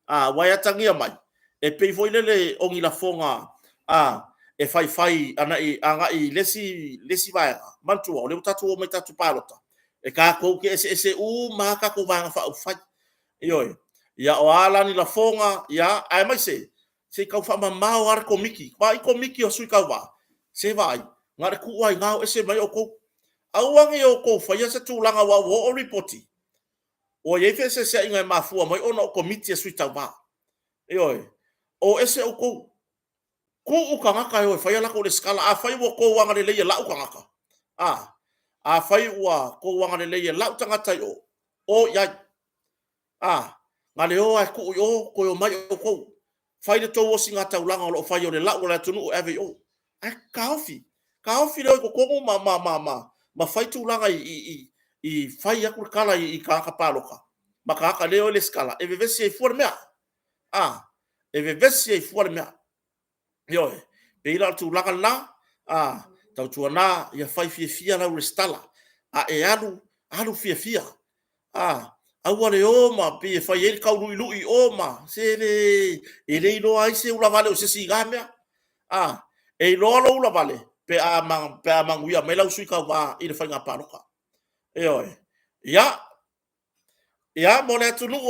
Aua e atagia mai, e pei foi lele o ni lafoga e fai fai agai i le isi vaega. Manatua, o lea ua tatou omai tatou te palota, e tatou te eseese uma lava tatou Vaega Faaupufai. Ioe. Ia o a la ni lafoga, aemaise, se i tau faamamao lava le Komiti. Aua o Komiti o sui tauva, Se vaai, na o le tuu lava i ina o ese mai outou. Aua ne i outou faia se tulaga aua ua oo lipoti, ua i ai feeseeseaiga e mafua mai ona o Komiti a Sui Tauva. Ioe. O ese outou. Tuu tagata e o e fai a latou resitala. Afai ua outou agalelei e lau tagata, a, afai ua outou agalelei e lau tagata i o, o i ai. A, na le o lava e tuu i o, toe omai outou. Fai le tou osigataulaga o lo o fai o le lau o le atunuu e ave i o. Ae taofi, taofi le o i totonu ma fai tulaga i fai atu le tala i tagata palota ma tagata lea e o e resitala, e vevesi ai fua le mea. A, e vevesi ai fua le mea. Ioe. E pei la o le tulaga lena, tautuana ia fai fiafia lau resitala. A e alu, alu fiafia. Aua le o ma pei e fai ai le tauluilui i o ma... se e le iloa ai se ulavale o se isi i na mea. E iloa lou ulavale pe a manuia mai lau sui tauva i le faiga palota. Ioe. Ia, Ia, mo le atunuu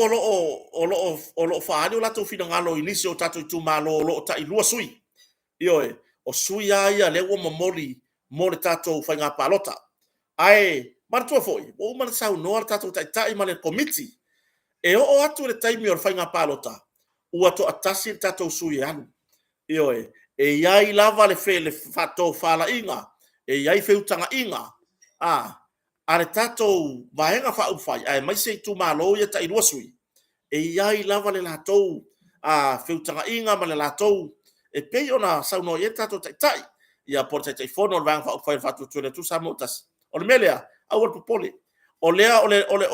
o lo o faaali o latou finagalo i nisi o tatou itumalo o lo o tailua sui, ioe, o sui lava ia o lea ua momoli mo le tatou faiga palota. Ae manatua foi, ua uma ona saunoa le tatou Taitai ma le Komiti, e oo atu i le taimi o le faiga palota, ua toatasi le tatou sui e alu. Ioe, e i ai lava le faatofalaiga, e i ai feutagaiga a le tatou Vaega Faaupufai, aemaise itumalo ia e tailua sui, e i ai lava le latou feutagaiga ma le latou... e pei ona saunoa i ai le tatou Taitai, ia po o le Taitaifono o le Vaega Faaupufai o le Faatuatua i le Atua Samoa ua Tasi. O le mea lea, aua le popole, o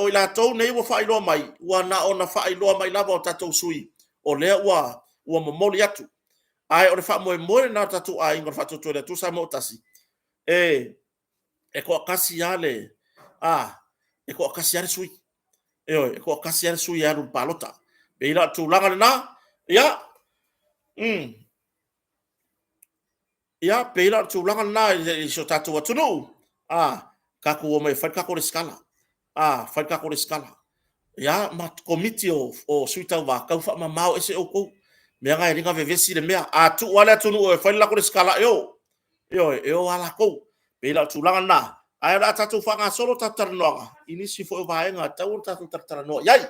i latou nei ua faailoa mai, ua na ona faailoa mai lava o tatou sui o lea ua momoli atu. Ae o le faamoemoe lena o le tatou aiga o le Faatuatua i le Atua Samoa ua Tasi, e toatasi lava le sui. Ioe, e toatasi lava le sui e alu i le palota. E pei la o le tulaga lena, ia, e pei la o le tulaga lena i si o tatou atunuu, tatou omai e fai le tatou resitala, fai le tatou resitala. Ia, ma Komiti o Sui Tauva, tau faamamao ese outou, leaga e ala ona vevesi le mea. A tuu lava le atunuu e o e fai le latou resitala e o, ioe, e o lava latou. E pei la o le tulaga lena, ae o le a tatou faagasolo tatou talanoaga i nisi foi o vaega e tatau ona tatou talatalanoa i ai.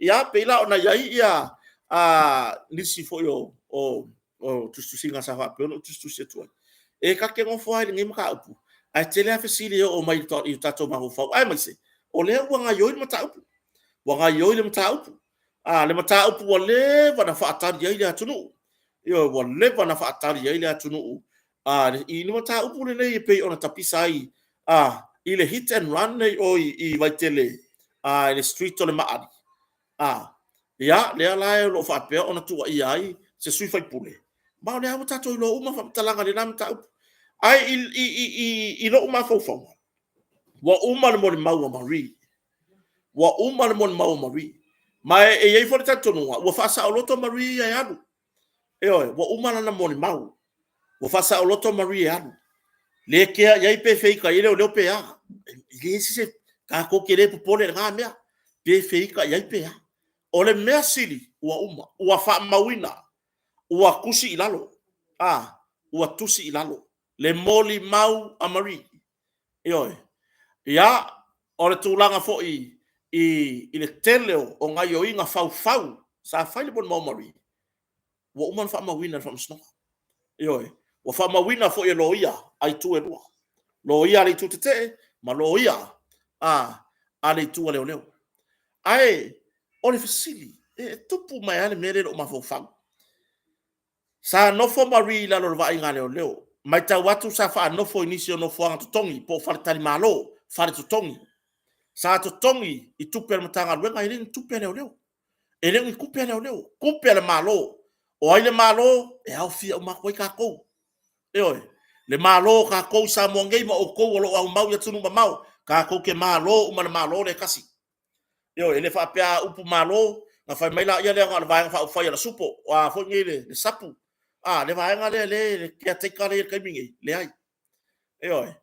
Ia, pei la ona i ai nisi foi o tusitusiga sa faapea ona ou tusitusi atu ai. E ta te nofo lava i lenei mataupu, ae tele lava fesili e oo mai i o tatou mafaufau, aemaise o lea ua gaoioi le mataupu. Ua gaoioi le mataupu, le mataupu ua leva ona faatali i ai le atunuu. Ioe, ua leva ona faatali i ai le atunuu i le mataupu lenei e pei ona tapisa ai i le hit and run lea i o i Vaitele i le street o le Maali. Ia, lea la o lo o faapea ona tuuaia ai se sui usufono, ma o lea ua tatou iloa uma faamatalaga i lena mataupu. Ae i lou mafaufauga, ua uma le molimau a Marie, ua uma le molimau a Marie. Ma e i ai foi le talitonuga, ua faasaoloto Marie ia e alu. Ioe, ua uma lana molimau, ua faasaoloto Marie e alu. Le kea i ai pe feita i ai leoleo pe a. E leai se... tatou te le popole i lena mea, pe feita i ai pe a. O le mea sili ua uma, ua faamauina, ua tusi i lalo, ua tusi i lalo le molimau a Marie. Ioe. Ia, o le tulaga foi i le tele o gaoioiga faufau sa fai le molimau a Marie, ua uma ona faamauina e le Faamasinoga. Ioe, ua faamauina foi e loia a itu e lua, loia a le itu tetee ma loia a le itu a leoleo. Ae o le fesili, e tupu mai lava le mea lea i lou mafaufau. Sa nofo Marie i lalo o le vaaiga a leoleo, matau atu sa faanofo i nisi o nofoaga totogi po o faletalimalo, fale totogi. Sa totogi i tupe a le Matagaluega, e le o ni tupe a leoleo. E le o ni tupe a leoleo, o tupe a le Malo. O ai le Malo? E aofia uma atu ai tatou. Ioe, le Malo o tatou i Samoa nei ma outou o lo o aumau i atunuu mamao, tatou te malo uma i le Malo lea e tasi. Ioe, e le faapea a upu Malo ona fai mai lea na o le Vaega Faaupufai a le Supo, foi nei le SAPU, le vaega lea le caretaker lea e i ai i le taimi lenei. Leai. Ioe,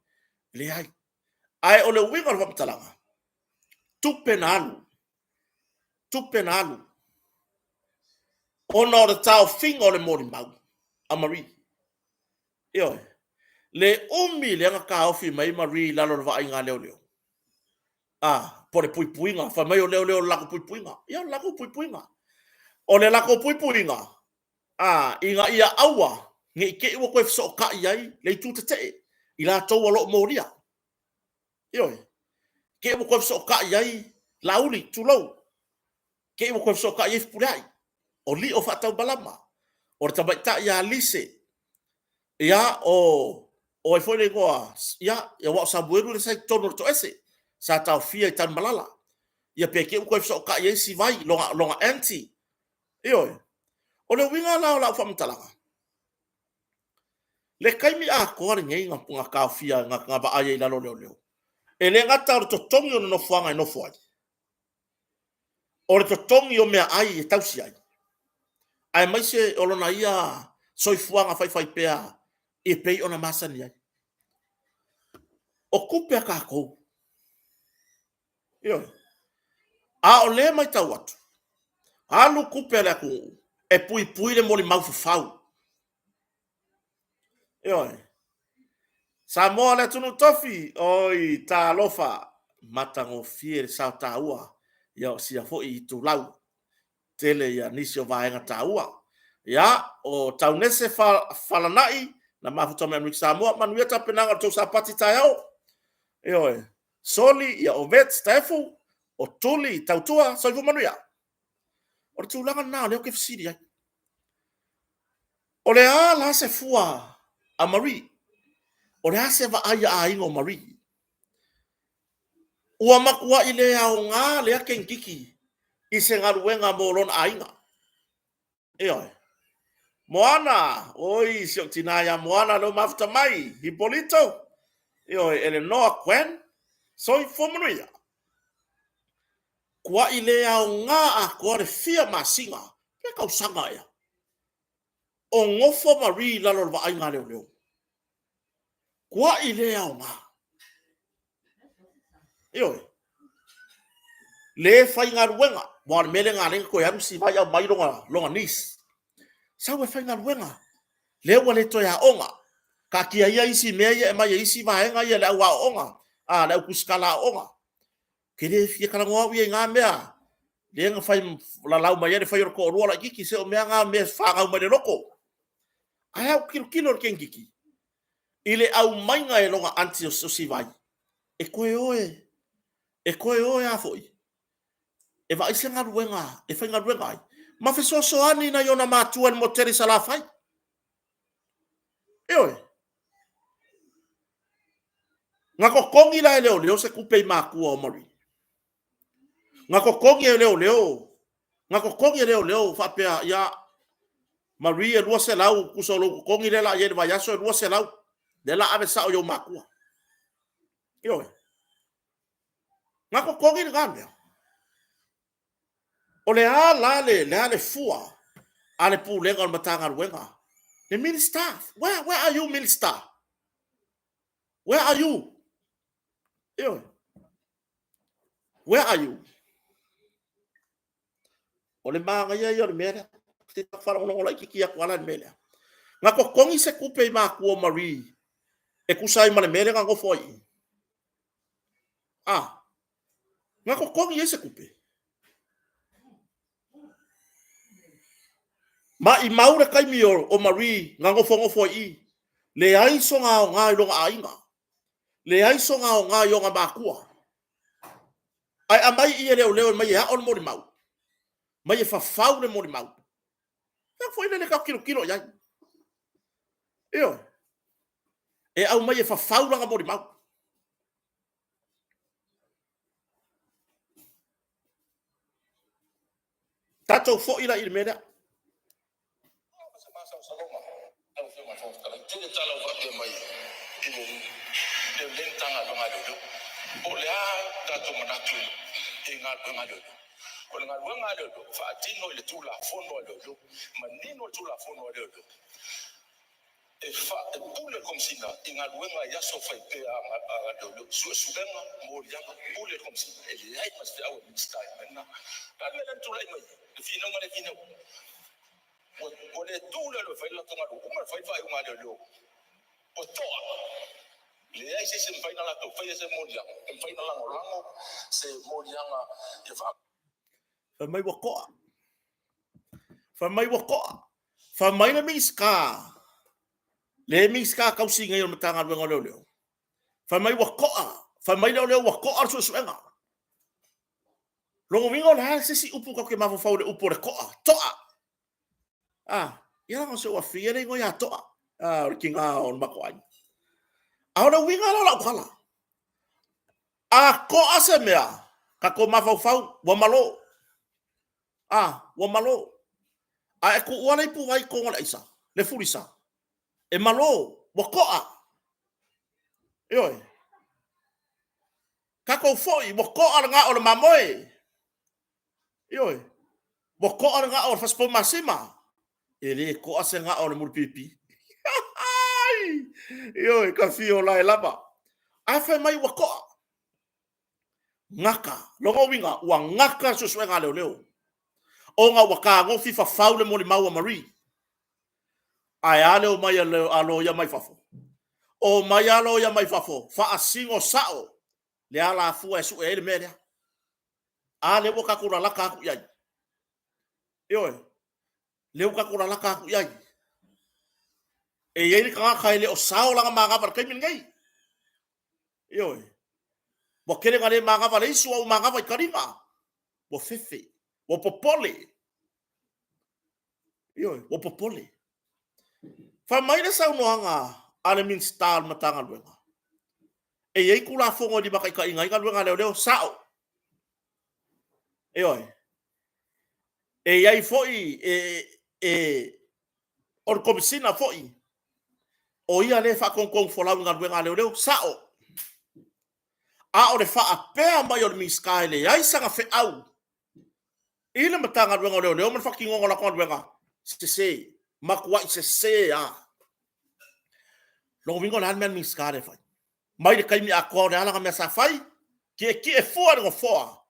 leai. Ae o le uiga o le faamatalaga, tupe na alu, tupe na alu ona o le taofiga o le molimau a Marie. Ioe. Le umi lea na taofi mai Marie i lalo o le vaaiga a leoleo. A, po o le puipuiga, fai mai o leoleo o le latou puipuiga. Ia, o le latou puipuiga. O le latou puipuiga, a, ina ia aua ne i te i ua toe fesootai ai le itu tetee i latou o lo o molia. Ioe. Te i ua toe fesootai ai Laauli, tulou, te i ua toe fesootai ai Fepuleai, o lio faataumalama, o le tamaitai ia Lise, ia, o ai foi le igoa, ia, aua o Samuelu lea sa i totonu o le toese sa taofia i Tanumalala. Ia pe te i ua toe fesootai ai Sivai, lona aunty. Ioe. O le uiga la o lau faamatalaga, le taimi atoa lenei na taofia, na vaai ai i lalo o leoleo, e le gata o le totogi o le nofoaga e nofo ai, o le totogi o meaai e tausi ai, aemaise o lona ia soifuaga faifaipea e pei ona masani ai. O tupe a tatou. Ioe. A o lea e matau atu, alu tupe a le atunuu e puipui le molimau fafau. Ioe. Samoa le atunuu tofi, oi talofa, matagofie le sao taua ia o sia foi itulau tele ia nisi o vaega taua. Ia, o Taunese Falanai, na mafuta mai Amerika Samoa, manuia tapenaga o le tou sapati taeao. Ioe. Soli, ia o Vets Taefu, o Tuli Tautua, soifua manuia. O le tulaga lena o lea ou te fesili ai. O le a la se fua a Marie? O le a se vaai a aiga o Marie? Ua matuai le aoga lea teineitiiti i se galuega mo lona aiga. Ioe. Moana, oi si ou tina ia Moana lea ua mafuta mai, Hipolito, ioe, Elenoa Gwen, soifua manuia. Tuai le aoga atoa le fia masina, pe tausaga ea, o nofo Marie i lalo o le vaaiga a leoleo. Tuai le aoga. Ioe. Le faigaluega, aua o le mea lea na ala ai ona toe alu Sivai aumai lona niece. Sau e faigaluega, lea ua le toe aoga. Taatia ia isi mea ia e aumai e isi vaega ia, le au aooga, a, le au tusitala aooga. Ou te le fia talanoa au ia i na mea. Lea na fai lalau mai ai le fai o le toalua laitiiti, se o mea na o mea e fanau mai le loto. Ae a ou tilotilo i le teineitiiti, i le aumaiga e lona aunty o Sivai, e toe o e, e toe o e a foi, e vaai se galuega e faigaluega ai, ma fesoasoani i nai ona matua i le motu tele i Salafai. Ioe. Na totogi la e leoleo se tupe i matua o Marie. Na totogi e leoleo, na totogi e leoleo faapea, ia, Marie e 200, tusa o lou totogi lea la i ai i le vaiaso e 200, lea la ave sao i ou matua. Ioe. Na totogi lena mea. O le a la le, le a le fua a le pulega o le Matagaluega? Le Minister, where are you, Minister? Where are you? Ioe. Where are you? O le manaia ia o le mea lea. Te faalogologo laitiiti atu lava la i le mea lea. Na totogi se tupe i matua o Marie e tusa ai ma le mea lea na nofo ai i i. Ah, na totogi ai se tupe. Maimau le taimi o Marie na nofonofo ai i i. Leai sona aoga i lona aiga. Leai sona aoga i ona matua. Ae aumai i e leoleo e mai e ao le molimau, mai e fafau le molimau. Ia foi lele tatou tilotilo i ai. Ioe. E aumai e fafau lana molimau. Tatou foi la i le mea lea. Ua to'a. Leai se isi e mafai ona latou faia se moliaga, e mafai ona lagolago se moliaga ia faa. Fai mai ua to'a. Fai mai ua to'a. Fai mai le Minisita, le Minisita tausi nei o le Matagaluega o Leoleo, fai mai ua to'a. Fai mai leoleo ua to'a le suesuega. Lona uiga o le a se isi upu tatou te mafaufau i le upu o le to'a? To'a. Ah, ia leaga o si ou afafine le igoa ia To'a. Ah, o le tina o le matou aiga. A o le uiga la o lau tala, a to'a se mea, tatou mafaufau, ua malo. Ah, ua malo. A e tuua le ipuvai i totonu o le aisa, le fulisa, e malo, ua to'a. Ioe. Tatou foi, ua to'a le gao o le mamoe. Ioe. Ua to'a le gao o le fasipoumamasima. E le to'a se gao o le mulipipi. Ioe, tafio la e lava. A fai mai ua to'a. Gata. Lona uiga, ua gata le suesuega a leoleo ona ua tagofi fafau le molimau a Marie. Ae a le omai a loia mai fafo? Omai lava loia mai fafo, faasino sao le alafua e sue ai le mea lea. A lea ua tatou lalata atu i ai. Ioe, lea ua tatou lalata atu i ai. E i ai le tagata e le o sao lana manava i le taimi lenei. Ioe, ua tele ina le manava i le isu a ua manava i taliga. Ua fefe, ua popole. Ioe, ua popole. Fai mai le saunoaga a le Minisita o le Matagaluega, e i ai Tulafono e limataitaiina ai galuega a leoleo, sao. Ioe. E i ai foi, e, o le Komesina foi, o ia lea e faatonutonu folau i galuega a leoleo, sao. A o le faapea mai o le Minisita e leai sana feau i le Matagaluega o Leoleo ma le faatinoga o latou galuega, sese, matuai sese lava. Lona uiga o le a le mea a le Minisita lea e fai? Mai le taimi atoa o le a lana mea sa fai? Tietie fua i le nofoa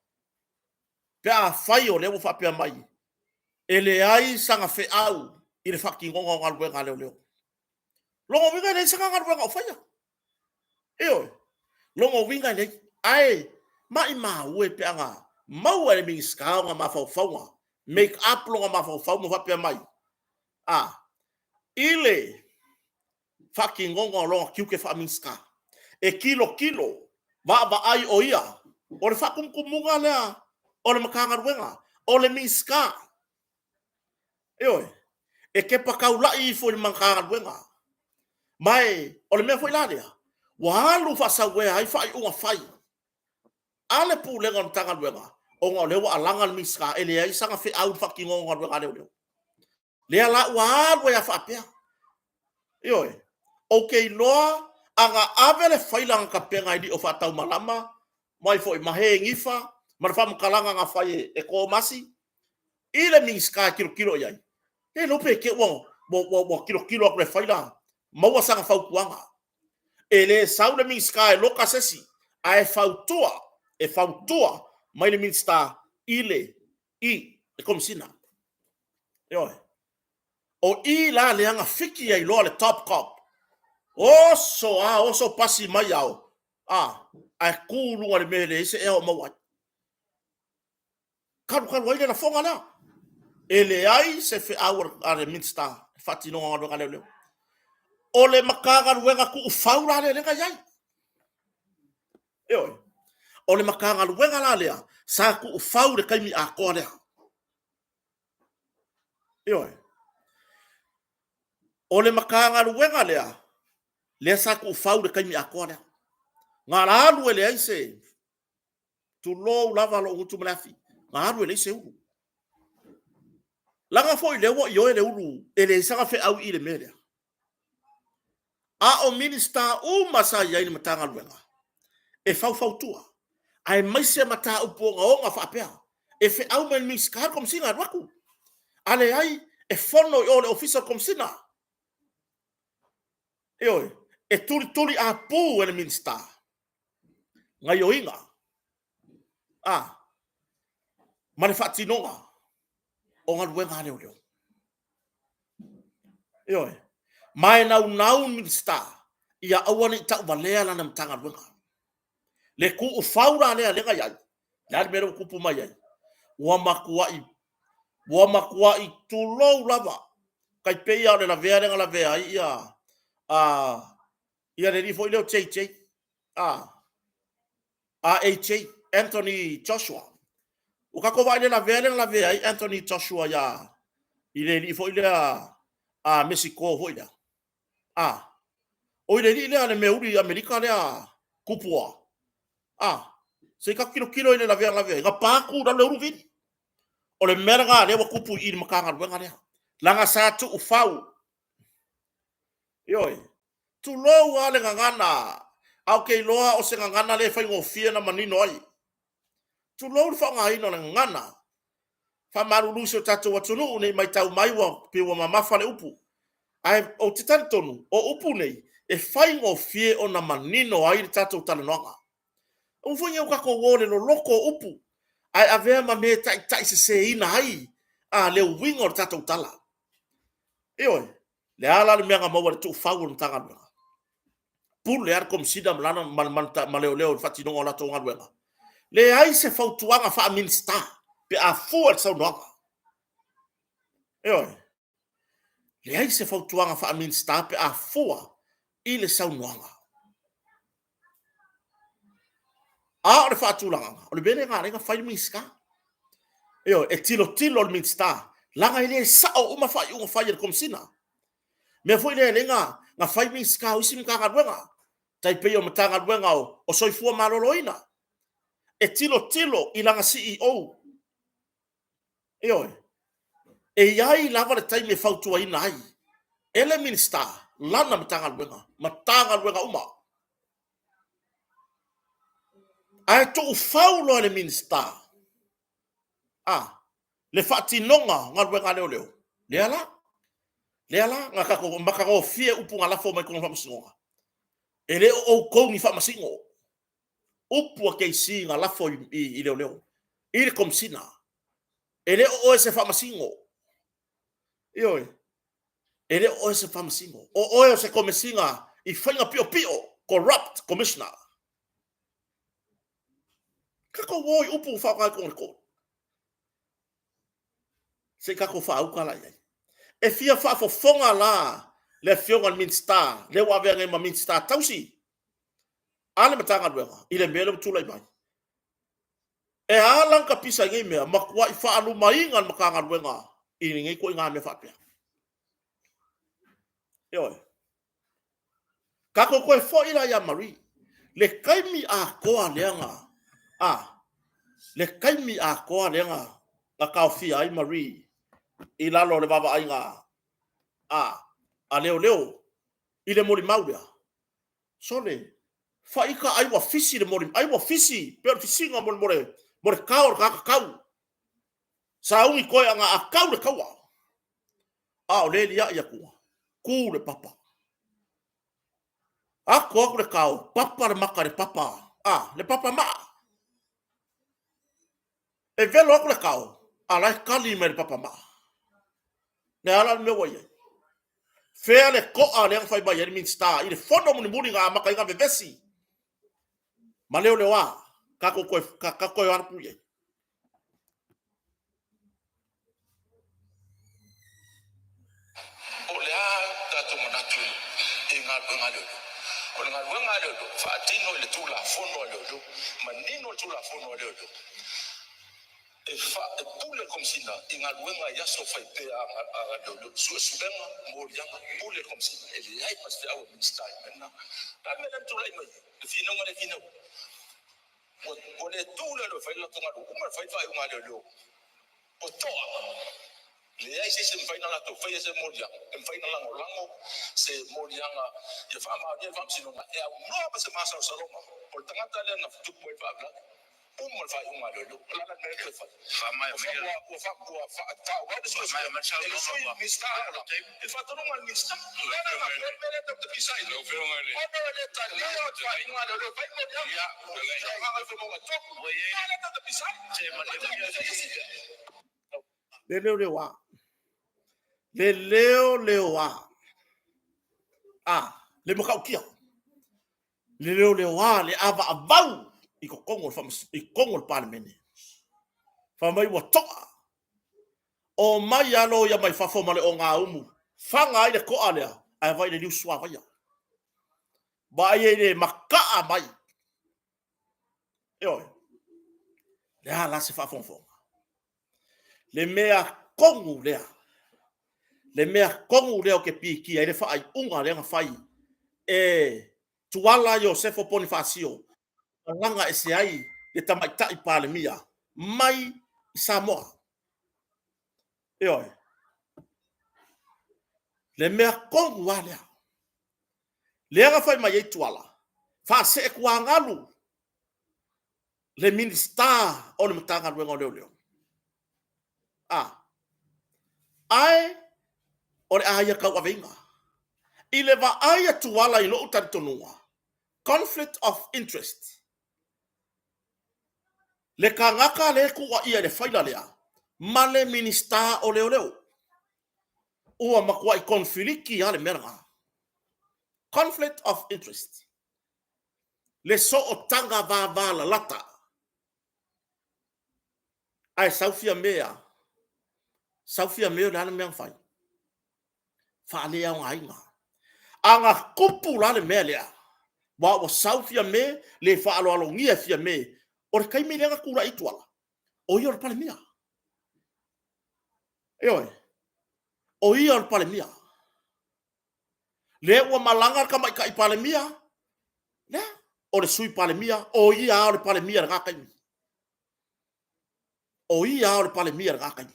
pe afai o lea ua faapea mai e leai sana feau i le faatinoga o galuega a leoleo. Lona uiga e leai sana galuega o faia. Ioe. Lona uiga e leai. Ae maimau e pe ana maua e le Minisita ona mafaufauga, make up lona mafaufau ma faapea mai, a, i le faatinoga o lona tiute faa-Minisita, e tilotilo, vaavaai o ia, o le faatumutumuga lea o le Matagaluega, o le Minisita. Ioe, e tepa taulai ifo i le Matagaluega. Ma e, o le mea foi la lea, ua alu faasauea ai faaiuga fai a le Pulega o le Matagaluega, ona o lea ua alaga le Minisita e leai sana feau i le faatinoga o galuega a leoleo. Lea la ua alu ai lava faapea. Ioe, ou te iloa a na ave le faila na tapena e Lio Faataumalama mai foi ma Henifa ma le faamatalaga na fai e Tomasi i le Minisita e tilotilo i ai, le iloa pe te i ua tilotilo atu i le faila maua sana fautuaga. E le sau le Minisita e loka se isi, ae fautua, e fautua mai le Minisita i le i le Komesina. Ioe. O i la lea na fiki ai loa le top cop. Oso a, oso pasi mai ao, a, ae tu i luga o le mea e leai se ea o maua ai. Kalukalu ai le lafoga lea. E leai se feau a le Minisita i le faatinoga o galuega a leoleo. O le Matagaluega tuufau la lea na i ai. Ioe. O le Matagaluega la lea sa tuufau i le taimi atoa lea. Ioe. O le Matagaluega lea, lea sa tuufau i le taimi atoa lea. Na alu e leai se, tulou lava lou gutu ma le afi, na alu e leai se ulu. Leaga foi lea ua ioe le ulu, e leai sana feau i le mea lea. A o Minisita uma sa i ai i le Matagaluega, e faufautua, aemaise mataupu ogaoga faapea, e feau mai le Minisita le Komesina e alu atu. A leai, e fono i o i le Ofisa o le Komesina. Ioe, e tulituli apu e le Minisita gaioiga a ma le faatinoga o galuega a leoleo. Ioe. Ma e naunau le Minisita Ia aua ne i tauvalea lana Matagaluega. Le tuufau la lea lea na i ai, le a le mea lea ua tupu mai ai? Ua matuai, ua matuai tulou lava, tai pei lava o le lavea lea na lavea ai ia, a, ia le alii foi lea o JJ, a, AJ, Anthony Joshua. Ua tatou vaai i le lavea lea na lavea ai Anthony Joshua ia, i le alii foi lea a Mesiko foi lea. A, o i le alii lea le meauli Amerika lea tupua. A, se i tatou tilotilo i le lavea na lavea ai, na pa tu i lalo e ulu vili. O le mea lena lea ua tupu i i le Matagaluega lea, leaga sa tuufau. Ioe. Tulou lava le gagana, ae ou te iloa o se gagana le faigofie ona manino ai. Tulou le faaaogaina o le gagana. Faamalulu i si o tatou atunuu ne i matau mai ua pei ua mamafa le upu. Ae ou te talitonu, o upu nei, e faigofie ona manino ai le tatou talanoaga. Aua foi ne i o tatou o i le loloto o upu, ae avea ma mea e taitaiseseina ai a le uiga o le tatou tala. Ioe. Le a la le mea na maua i le tuufau o le Matagaluega? Pule lava le Komesina ma lana ma leoleo i le faatinoga o latou galuega. Leai se fautuaga faa-Minisita pe a fua i le saunoaga. Ioe. Leai se fautuaga faa-Minisita pe a fua i le saunoaga. A o le faatulagaga, o le mea lea na ala ai ona fai le Minisita. Ioe, e tilotilo le Minisita, leaga e le sao uma faaiuga fai a le Komesina. Mea foi lea e ala ai ona fai Minisita o isi Matagaluega, tai pei o le Matagaluega o Soifua Maloloina. E tilotilo i lana CEO. Ioe. E i ai lava le taimi e fautuaina ai e le Minisita lana Matagaluega, Matagaluega uma. Ae tuufau loa e le Minisita a le faatinoga o galuega a leoleo, lea la, lea la na tatou matagofie upu na lafo mai i totonu o le Faamasinoga. E le o outou ni faamasino. Upu a KC na lafo i leoleo, i le Komesina. E le o oe o se faamasino. Ioe. E le o oe o se faamasino. O oe o se Komesina i faiga piopio, corrupt commissioner. Tatou o i upu ua faaaoga i totonu o le court. Se i tatou faauta la i ai. E fia faafofoga la le Afioga i le Minisita, lea ua avea nei ma Minisita tausi a le Matagaluega i le mea lea ua tulai mai. E a la ona tapisa i nei mea, matuai faalumaina le Matagaluega i lenei ituaiga mea faapea. Ioe. Tatou toe foi la ia Marie. Le taimi atoa lea na, a, le taimi atoa lea na, na taofia ai Marie i lalo o le vaavaaiga a, a leoleo i le molimau lea. Sole, faita ai ua fisi le molimau, ai ua fisi, pei o le fisiga mo le, mo le, mo le kao o le tagata tau. Sauni koe aga a tau le taua. A o lea e liai atu, tu le papa. Ato atu le kao, papa le maka i le papa, a, le papa maa. E velo atu le kao, a la e kali mai le papa maa. Le a la le mea ua i ai? Fea le toa lea na fai mai ai le Minisita i le fono mulimuli na amata ai ona vevesi ma leoleoa, tatou toe, tatou toe atu i ai. Po o le a tatou manatu i galuega a leoleo. O le galuega a leoleo, faatino i le Tulafono a leoleo, manino le Tulafono a leoleo. E fa, e pule le Komesina i galuega i aso fai pea a leoleo, suesuega, moliaga, pule le Komesina. E leai ma se feau a Minisita i mea na. O le a le mea lea na tulai mai ai? Le finauga le finau. Ua, ua le tu le leoleo e fai le latou galuega. Uma ona fai le faaiuga a leoleo. Ua toa. Leai se isi e mafai ona latou faia se moliaga, e mafai ona lagolago se moliaga ia faamaonia le faamasinoga e aunoa ma se masalosaloga o le tagata lea na tupu ai le faalavelave. Uma le faaiuga a leoleo. O le a la le mea lea toe fai? Ua faaauau le suesuega e le Sui Minisita Lagolago i le faatonuga a le Minisita. O le a la le mea lea tatou te pisa ai nei? Ona e le talia le faaiuga a leoleo e fai le moliaga. Gagaifomauga 3. O le a lea tatou te pisa ai? Le leoleoa. Le leoleoa. A, le matautia. Le leoleoa, le avaavau i totonu o le, i totonu o le Palemene. Fai mai ua to'a. Omai lava loia mai fafo ma le ogaumu, faga ai le to'a lea, ae vaai i le liu suavaia. Vaai i le mataa mai. Ioe. Le a la se faafogafoga? Le mea tonu lea, le mea tonu lea ou te piitia ai le faaiuga lea na fai e Tuala Iosefo Ponifasio, malaga ese ai le tamaitai Palemia mai i Samoa. Ioe. Le mea tonu lava lea. Lea na fai mai ai Tuala, faaseetuagalu le Minisita o le Matagaluega o Leoleo. A, ae o le a ia tauaveina. I le vaai a Tuala i lou talitonuga, conflict of interest, le tagata lea e tuuaia i le faila lea ma le Minisita o Leoleo. Ua matuai konifiliki lava le mea lena. Conflict of interest. Le sootaga vavalalata. Ae sau Fiame a? Sau Fiame o le a le mea na fai? Faaleaogaina. A na tupu la le mea lea, aua ua sau Fiame, le faaaloalogia e Fiame, o le taimi lea na tulai ai Tuala, o ia o le Palemia. Ioe, o ia o le Palemia. Lea ua malaga le tamaitai Palemia, lea, o le Sui Palemia, o ia lava o le Palemia i lena taimi. O ia lava o le Palemia i lena taimi.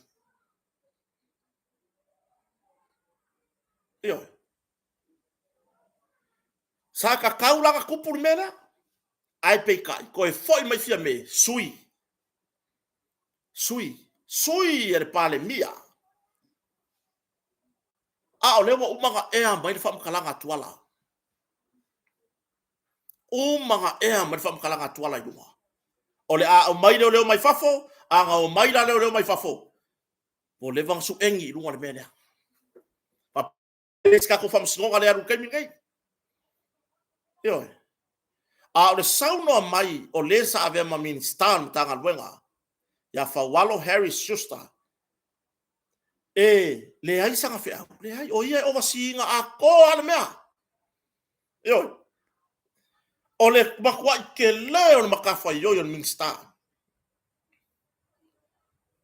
Ioe. Sa tatau la ona tupu le mea lea, ae peitai, toe foi mai Fiame, sui, sui, sui e le Palemia. A o lea ua uma ona ea mai le faamatalaga a Tuala. Uma ona ea mai le faamatalaga a Tuala i luga. O le a aumai leoleo mai fafo, a na omai la leoleo mai fafo, ua leva ona suegi i luga le mea lea. Faapea se tatou faamasinoga lea alu i le taimi lenei. Ioe. A o le saunoa mai o le sa avea ma Minisita o le Matagaluega ia Faualo Harry Schuster, e leai sana feau, leai, o ia e oversee ina atoa lava le mea. Ioe. O le matuai tele o le matafaioi o le Minisita.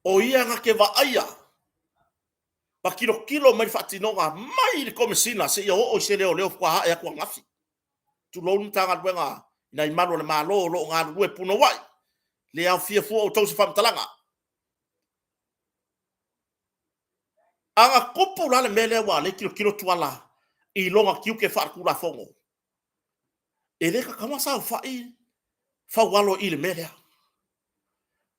O ia na te vaaia ma tilotilo mai le faatinoga mai le Komesina seia oo i se leoleo faatoa ae atu ananafi. Tulou le Matagaluega i nai malu o le Malo o lo o galulue punouai, le aofia fua outou i se faamatalaga. A na tupu la le mea lea aua o lea e tilotilo Tuala i lona tiute faaletulafono, e le tatau ona saofai Faualo i le mea lea.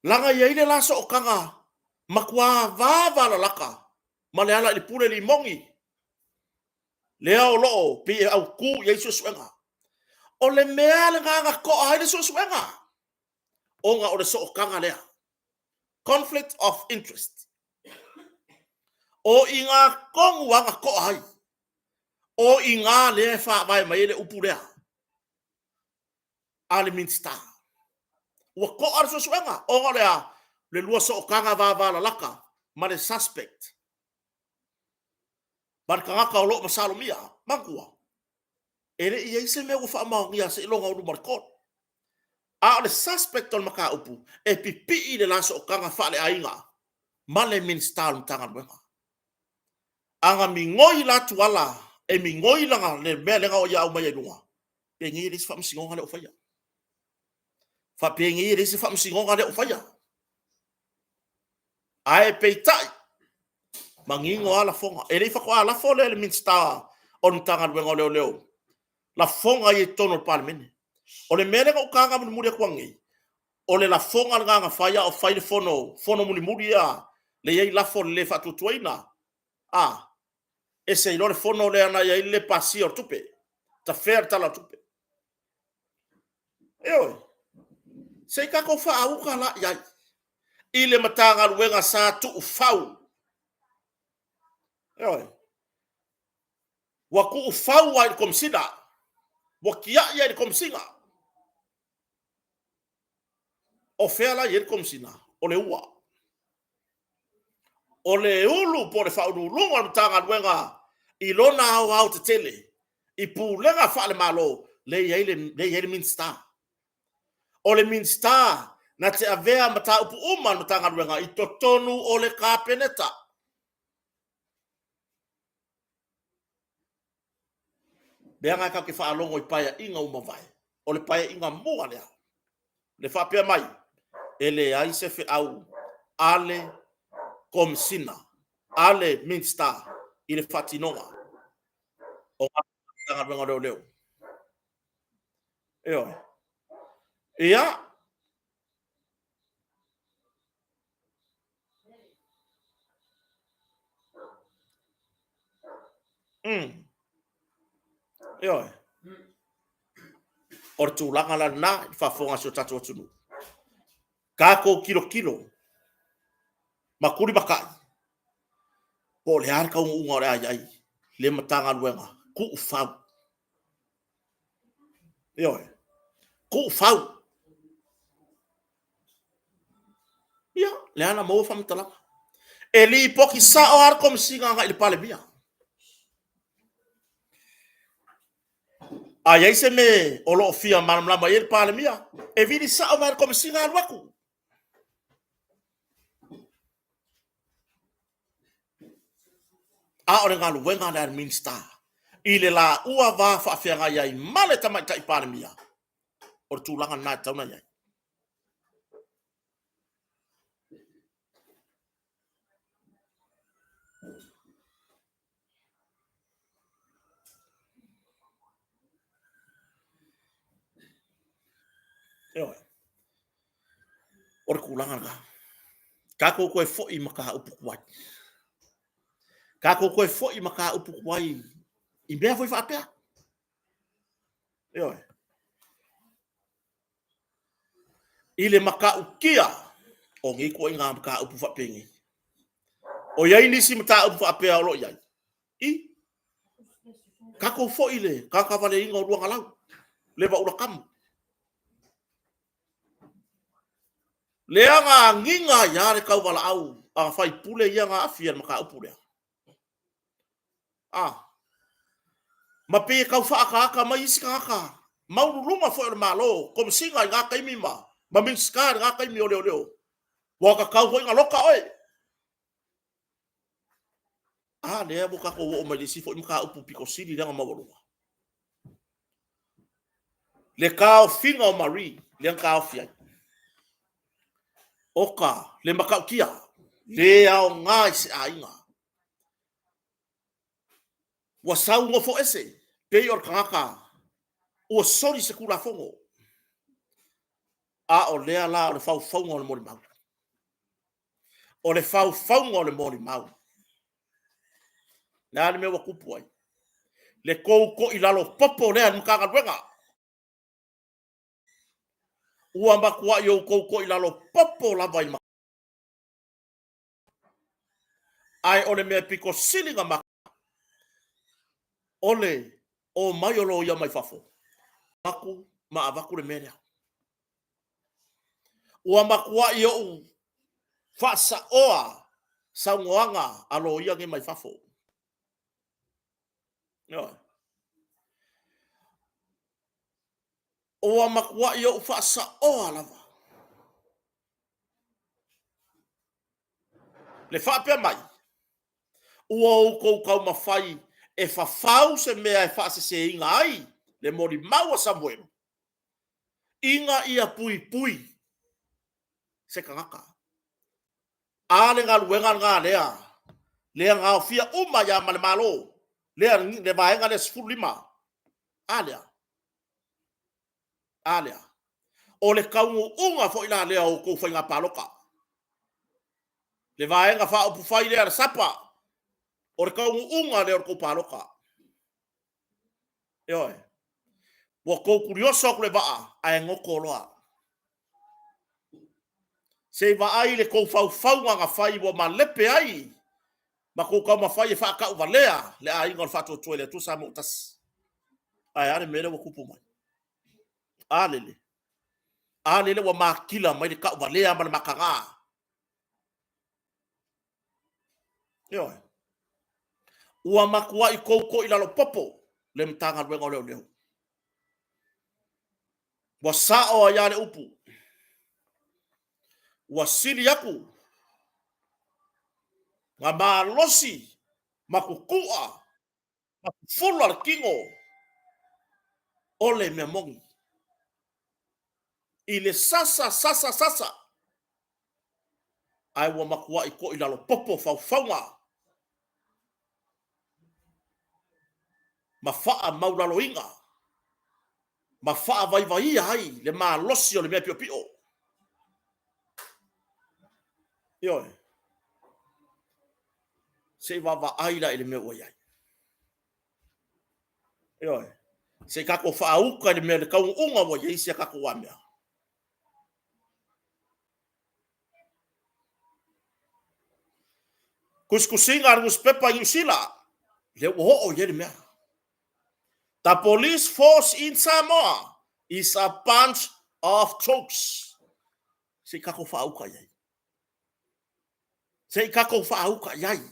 Leaga e i ai le la sootaga matua vavalalata ma Lealailepule Limoni, lea o lo o pei e autu i ai suesuega. O le mea lena na toa ai le suesuega, ona o le sootaga lea. Conflict of interest. O i ina tonu lava na toa ai. O i ina lea e faavae mai ai le upu lea a le Minisita. Ua toa le suesuega, ona o le a? Le lua sootaga vavalalata ma le suspect, ma le tagata o lo o masalomia. Manatua, e le i i ai se mea ua faamaonia seiloga ua luma o le court. A o le suspect o le mataupu, e pipii le la sootaga faaleaiga ma le Minisita o le Matagaluega. A na migoi la Tuala e migoi lana, le mea lea na ia aumaia i luga, penei e leai se faamasinoga lea o faia. Faapenei e leai se faamasinoga lea o faia. Ae peitai, manino lava lafoga. E le i faatoa lafo lea i le Minisita o le Matagaluega o Leoleo, lafoga ia i totonu o le Palemene. O le mea lea na ou taga mulimuli atu nei, o le lafoga lena na fai a o fai le fono, fono mulimuli ia, lea e i ai lafo o le le faatuatuaina. A, ese ai loa le fono lea na i ai le le pasia o le tupe, tafea le Tala o le Tupe. Ioe, se i tatou faauta la i ai i le Matagaluega sa tuufau. Ioe, ua tuufau lava i le Komesina. Ua tiai ai le Komesina. O fea la i ai le Komesina? O le ua. O le ulu po o le faauluuluga o le Matagaluega i lona aoaotetele i pulega faale-Malo lea e i ai le Minisita. O le Minisita na te avea mataupu uma a le Matagaluega i totonu o le Kapeneta. Leaga tatou te faalogo i Paeaiga ua mavae, o le Paeaiga mua lea le faapea mai, e leai se feau a le Komesina, a le Minisita i le faatinoga o Matagaluega o Leoleo. Ioe. Ia, Ioe. O le tulaga la lena i le faafofoga a si o tatou atunuu. Tatou tilotilo ma tulimatai po o le a le taunuuga o le a i ai le Matagaluega tuufau. Ioe, tuufau. Ia, lea na maua faamatalaga. E lipoti sao lava le Komesina agai i le Palemia. A i ai se mea o lo o fia malamalama i ai le Palemia, e vili sao mai le Komesina alu atu. A o le galuega lea a le Minisita i le laua va faafeagai ai ma le Tamaitai Palemia, o le tulaga lena e tatau ona i ai. Ioe. O le tulaga lena. Tatou toe foi i mataupu tuai. Tatou toe foi i mataupu tuai i mea foi faapea. Ioe. I le matautia o nei ituaiga mataupu faapenei. O i ai nisi mataupu faapea o lo o i ai? I. Tatou foi i le tagatavaleina o Luagalau, le Vaula Tamu. Lea na agiga ai lava le tauvalaau a faipule ia na aafia i le mataupu lea. A. Ma pei e tau faaataata mai isi tagata maualuluga foi o le Malo, Komesina i na taimi ma Minisita i lena taimi o Leoleo, ua tatau foi ona loka oe. A lea ua tatou oo mai i le isi foi mataupu pito sili lea ona maualuga. Le taofiga o Marie lea na taofi ai. Oka le matautia, le aoga i se aiga. Ua sau nofo ese, pei o le tagata ua soli se Tulafono. A o lea la o le faufauga o le molimau. O le faufauga o le molimau. Le a le mea ua tupu ai? Le tou toilalo popo lea i le Matagaluega. Ua matuai outou toilalo popo lava i le Ae o le mea pito sili ona maka, o le omai o loia mai fafo, atu ma avatu le mea lea. Ua matuai ou faasaoa saunoaga a loia nei mai fafo. Ioe. Ua matuai ou faasaoa lava. Le faapea mai, ua outou taumafai e fafau se mea e faaseseina ai le molimau a Samuelu ina ia puipui se tagata. A le galuega lena lea, lea na aofia uma ai lava ma le Malo, lea, le vaega lea 15. A lea? A lea? O le taunuuga foi la lea o outou faiga palota. Le Vaega Faaupufai lea a le SAPA, o le taunuuga lea o le tou palota. Ioe. Ua tou tulioso atu le vaa ae goto loa. Se i vaai le tou faufauga na fai ua malepe ai ma tou taumafai e faatauvalea le aiga o le Faatuatua i le Atua Samoa ua Tasi. Ae a le mea lea ua tupu mai? A lele. A lele ua makila mai le tauvalea ma le mataga. Ioe. Ua matuai tou i lalo popo le Matagaluega o Leoleo. Ua sao ai lava le upu. Ua sili atu na malosi ma tutua ma fufula le tino o le mea moni i le sasa sasa sasa, ae ua matuai toilalo popo faufauga ma faamaulaloina ma faavaivaia ai le malosi o le mea piopio. Ioe. Se i vaavaai la i le mea ua i ai. Ioe. Se i tatou faauta i le mea le taunuuga ua i ai si a tatou amea. Tusitusiga a le nusipepa i Niu Sila, lea ua oo i ai le mea. The police force in Samoa is a bunch of jokes. Se i tatou faauta i ai. Se i tatou faauta i ai.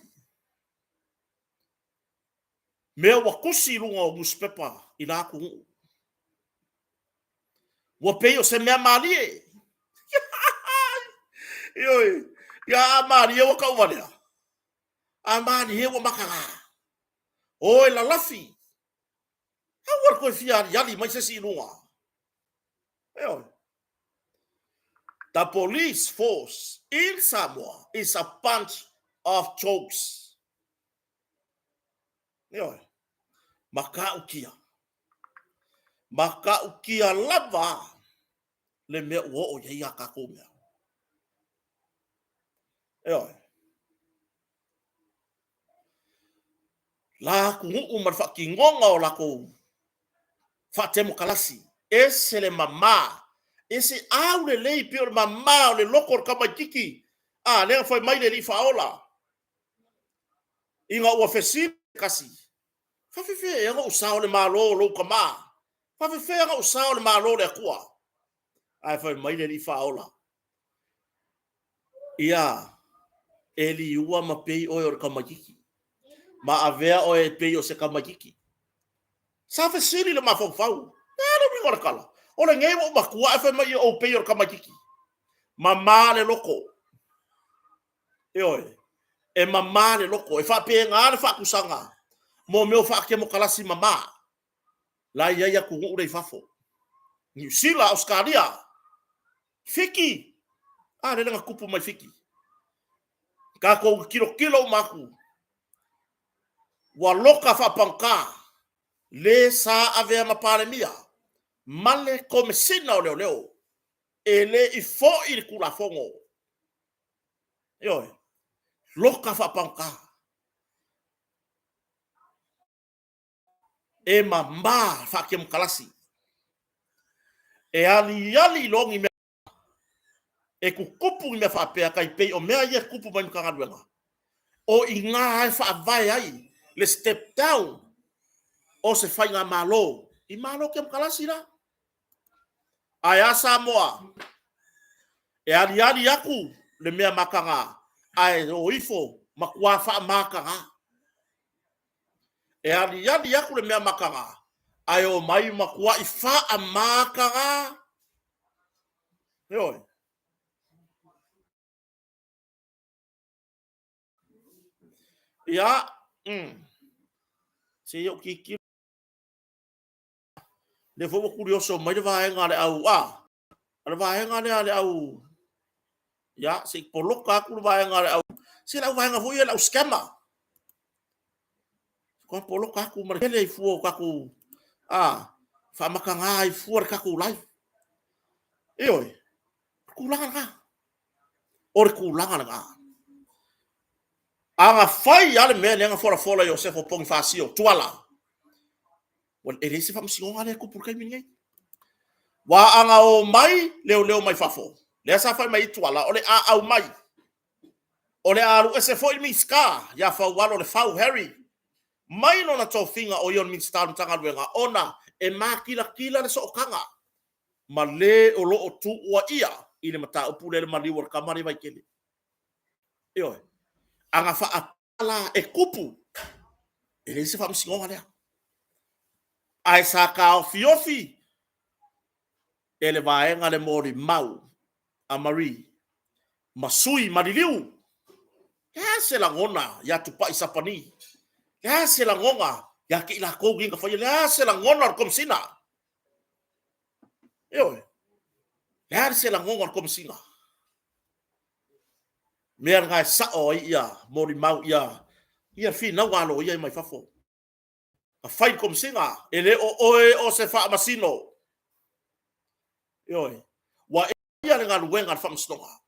Mea ua tusi i luga o nusipepa i la atunuu. Ua pei o se mea malie. Ioe, ia a malie ua tauvalea. A malie ua mataga. O e lalafi. Aua le toe fia aliali mai se isi i luga. Ioe. The police force in Samoa is a bunch of jokes. Ioe. Matautia. Matautia lava le mea ua oo i ai a tatou mea. Ioe. La atunuu ma le faatinoga o latou faatemokalasi, ese le mama, ese aulelei pei o le mama o le loto o le tamaititi, a lea na fai mai le Alii Faaola, ina ua fesili se tasi, Faafefea ea ona ou sao i le Malo o lou tama? Faafefea ona ou sao i le Malo o le Atua? Ae fai mai le Alii Faaola, Ia, e liua ma pei oe o le tamaititi, ma avea oe e pei o se tamaititi. Sa fesili le mafaufau, Le a le uiga o le tala? O lenei ua ou matua ae fai mai ia ou pei o le tamaititi. Mama le loto. Ioe, e mama le loto. E faapena le faatusaga mo mea o faatemokalasi mama la e i ai atunuu la i fafo. Niu Sila, Ausetalia, Fiti. A lele na tupu mai Fiti. Tatou tilotilo uma atu, ua loka faapagata le sa avea ma Palemia ma le Komesina o Leoleo e le i foi le Tulafono. Ioe, loka faapagata. E mama faatemokalasi. E aliali loa ni mea e tutupu ni mea faapea tai pei o mea ia e tutupu mai Matagaluega, o i ina e faavae ai le step down o se faigamalo i Malo temokalasi la. Ae a Samoa? E aliali atu le mea mataga ae o ifo matua faamataga. E aliali atu le mea mataga ae o mai matuai faamataga. Ioe. Ia, se i ou tilotilo. Lea foi ua tulioso mai le vaega a le au, a, o le vaega lea a le au, ia, se i poloka atu le vaega a le au, se le au vaega foi ia le au scammer. Kua poloka atu ma le tele i fua o tatou, a, faamataga ai fua le tatou live. Ioe, o le tulaga lena. O le tulaga lena. A na fai lava le mea lea na folafola e Iosefa Ponifasio, Tuala, e leai se faamasinoga lea e tupu i le taimi lenei. Aua a na omai leoleo mai fafo, lea sa fai mai ai Tuala, o le a aumai, o le a alu ese foi le Minisita ia Faualo Lefau Harry. mai lona tofiga o ia o le Minisita o le Matagaluega ona e makilatila le sootaga ma le o lo o tuuaia i le mataupu lea i le maliu o le tama lea i Vaitele. Ioe. A na faapea la e tupu, e leai se faamasinoga lea. Ae sa taofiofi e le vaega le molimau a Marie ma sui maliliu. O le a se lagona ia Tupai Sapani? O le a se lagona ia te i latou nei na faia? O le a se lagona o le Komesina? Ioe. O le a se lagona o le Komesina? Mea lena e sao ai ia molimau ia ia finauga a loia mai fafo. Na fai le Komesina, e le o oe o se faamasino. Ioe. Ua e faia le galuega a le faamasinoga.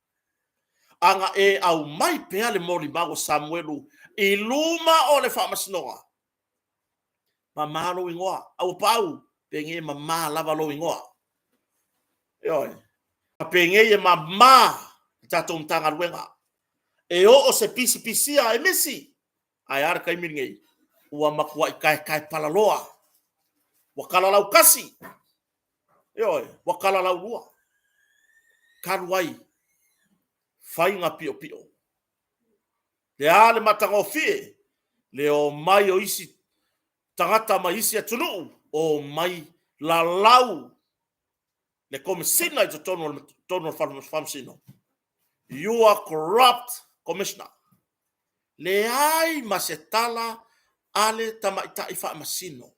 A na e aumai pea le molimau a Samuelu i luma o le faamasinoga, mama lou igoa. Auapaau, penei e mama lava lou igoa. Ioe. Ma penei e mama le tatou Matagaluega. E oo se pisipisia e misi, ae a le taimi lenei? Ua matuai taetaepalaloa, ua talalautasi, ioe, ua talalaulua. Talu ai faiga piopio. Le a le matagofie le omai o isi tagata mai isi atunuu, omai lalau le Komesina i totonu o le Faamasino. You are corrupt commissioner. Leai ma se tala a le tamaitai faamasino.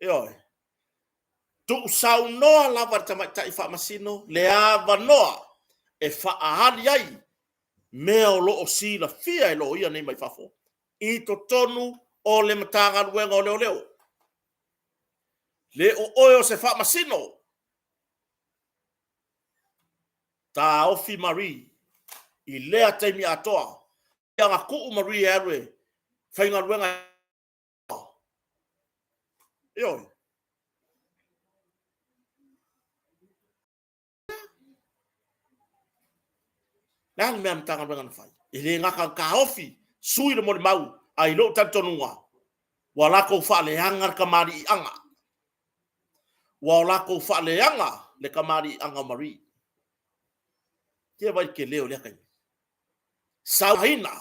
Ioe. Tuusaunoa lava le tamaitai faamasino le avanoa e faaali ai mea o lo o silafia e loia nei mai fafo i totonu o le Matagaluega o Leoleo. Le o oe o se faamasino. Taofi Marie i lea taimi atoa. Ia na tuu Marie e alu e faigaluega. Ioe. Le a le mea a le Matagaluega na fai? E le gata na taofi sui le molimau, ae i lou talitonuga, ua latou faaleaga le tamaliiaga. Ua latou faaleaga le tamaliiaga o Marie. Ia vaai i le tele o lea taimi. Sauaina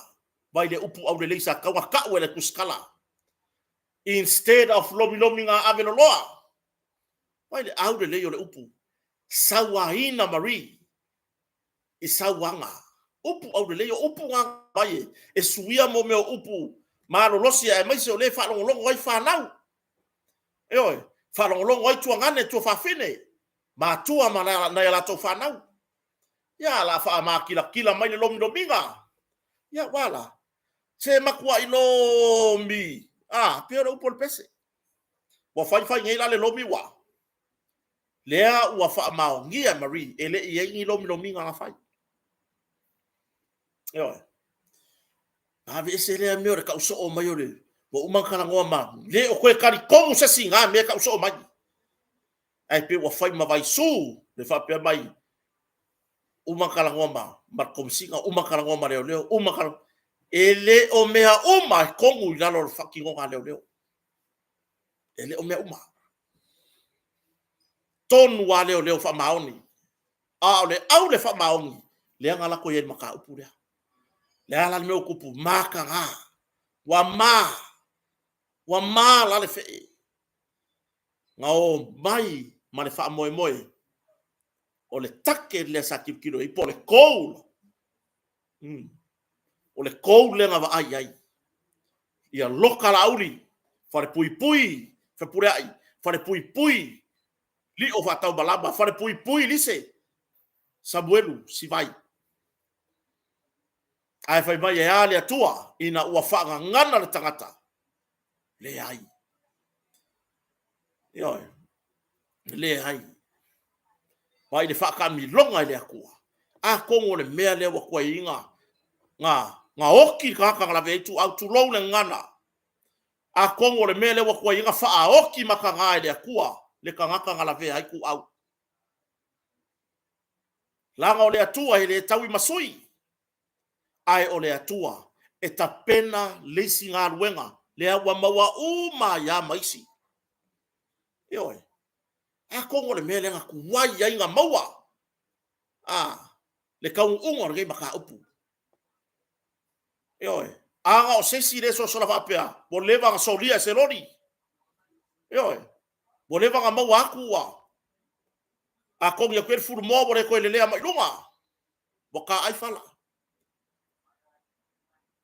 vai le upu aulelei sa tatau ona tau e le tusitala. Instead of lomilomi na ave loloa. Vai le aulelei o le upu. Sauaina Marie i sauaga. Upu aulelei, o upu na mai e suia mo mea o upu malolosi aemaise o lea e faalogologo ai fanau. Ioe, faalogologo ai tuagane, tuafafine, matua ma nai a latou fanau. Ia, la faamakilatila mai le lomilomiga. Ia, ua la, se matuai lomi. A, pei o le upu o le pese. Ua fai fai nei la le lomi ua. Lea ua faamaonia e Marie, e le i i ai ni lomilomiga na fai. Ioe. Aveese lea mea o le tau soo mai o le ua uma ona talanoa ma le o toe talitonu se isi i na mea e tau soo mai. Ae pei ua fai ma vaisu le faapea mai uma ona talanoa ma ma le Komesina, uma ona talanoa ma leoleo, uma ona talanoa. E le o mea uma e tonu i lalo o le faatinoga a leoleo. E le o mea uma. Tonu a leoleo faamaoni. A o le au le faamaoni, lea na lako i ai le mataupu lea. Le a la le mea ua tupu? Mataga. Ua ma. Ua ma la le fee. Na omai ma le faamoemoe o le target lea sa tilotilo i ai, po o le goal. O le goal lea na vaai ai. Ia loka Laauli, falepuipui Fepuleai, falepuipui Lio Faataumalama, falepuipui Lise, Samuelu Sivai. Ae fai mai e a le Atua ina ua faagagana le tagata? Leai. Ioe. Leai. Vaai le faataamiloga i le Atua. Atonu o le mea lea ua tuaiina na oti le tagata na lavea ai ituau, tulou le gagana. Atonu o le mea lea ua tuaiina faaoti mataga e le Atua le tagata na lavea ai ituau. Leaga o le Atua e le taui ma sui, ae o le Atua e tapena le isi galuega lea ua maua uma ai lava ma isi. Ioe. Atonu o le mea lea na tuai ai na maua a le taunuuga o lenei mataupu. Ioe. A na o se isi lea e sosola faapea, ua leva ona solia e se loli. Ioe. Ua leva ona maua atu ua a togi atu i ai le fulumoa ua le toe lelea mai luga. Ua taai fala.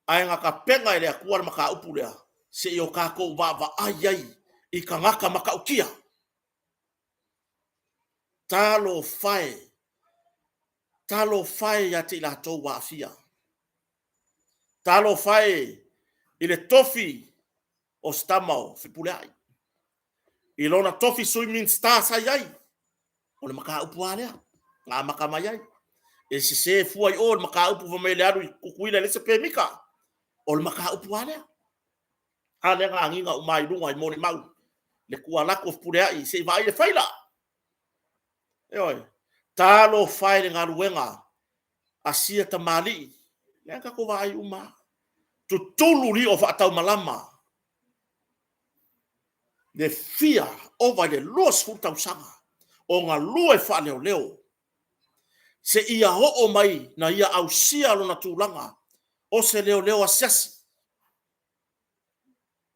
Ae na tapena e le Atua le mataupu lea, se i o tatou vaavaai ai i tagata matautia. Talofa e, talofa e ia te i latou ua aafia. Talofa e i le tofi o si tama o Fepuleai, i lona tofi Sui Minisita sa i ai, o le mataupu lava lea na amata mai ai. E sese fua i o i le mataupu fai mai o le alu i Tutuila e leai se pemita. O le mataupu lava lea. A lea na agiga uma lava i luga i molimau le tuualatu a Fepuleai se i vaai le faila. Ioe. Talofa e i le galuega a sia tamalii, lea na tatou vaai uma lava, tutulu lio faataumalama le fia, ova i le 20 tausaga o galue faaleoleo seia oo mai na ia ausia lona tulaga o se leoleo asiasi,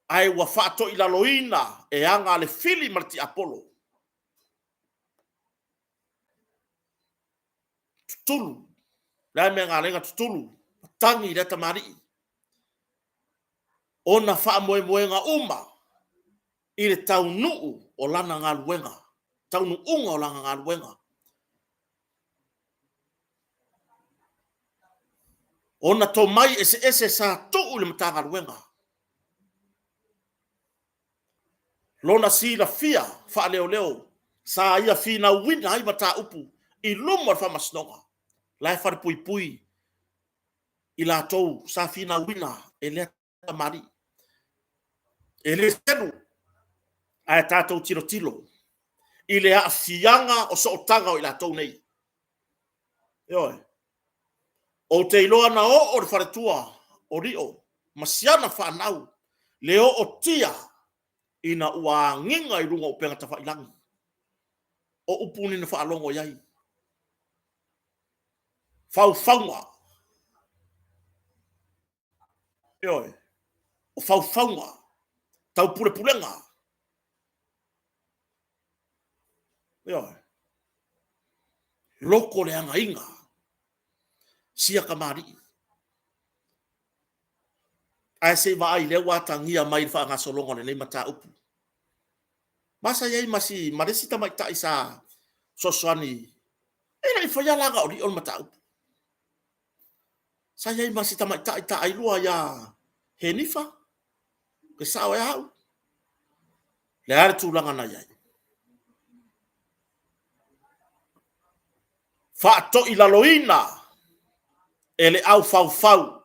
ae ua faatoilaloina e aga a le fili ma le tiapolo. Tutulu. O le a le mea na ala ai ona tutulu? Tagi lea tamalii. Ona faamoemoega uma i le taunuu o lana galuega, taunuuga o lana galuega. Ona tomai eseese sa tuu i le Matagaluega, lona silafia faaleoleo sa ia finauina ai mataupu i luma o le faamasinoga, la e falepuipui i latou sa finauina e lea tamalii. E le selu, ae tatou tilotilo i le aafiaga o sootaga o i latou nei. Ioe. Ou te iloa na oo i le faletua o Lio ma si ana fanau le ootia ina ua agiga i luga o upega tafailagi. O upu nei na faalogo i ai, faufauga. Ioe, o faufauga, taupulepulega. Ioe. Lotoleagaina sia tamalii. Ae se i vaai, lea ua atagia mai le faagasologa o lenei mataupu. Ma sa i ai ma si, ma le isi tamaitai sa fesoasoani, e le i faia la na o Lio le mataupu. Sa i ai ma si tamaitai taailua ia Henifa, pe sao ea au? Le a le tulaga na i ai? Faatoilaloina e le aufaufau.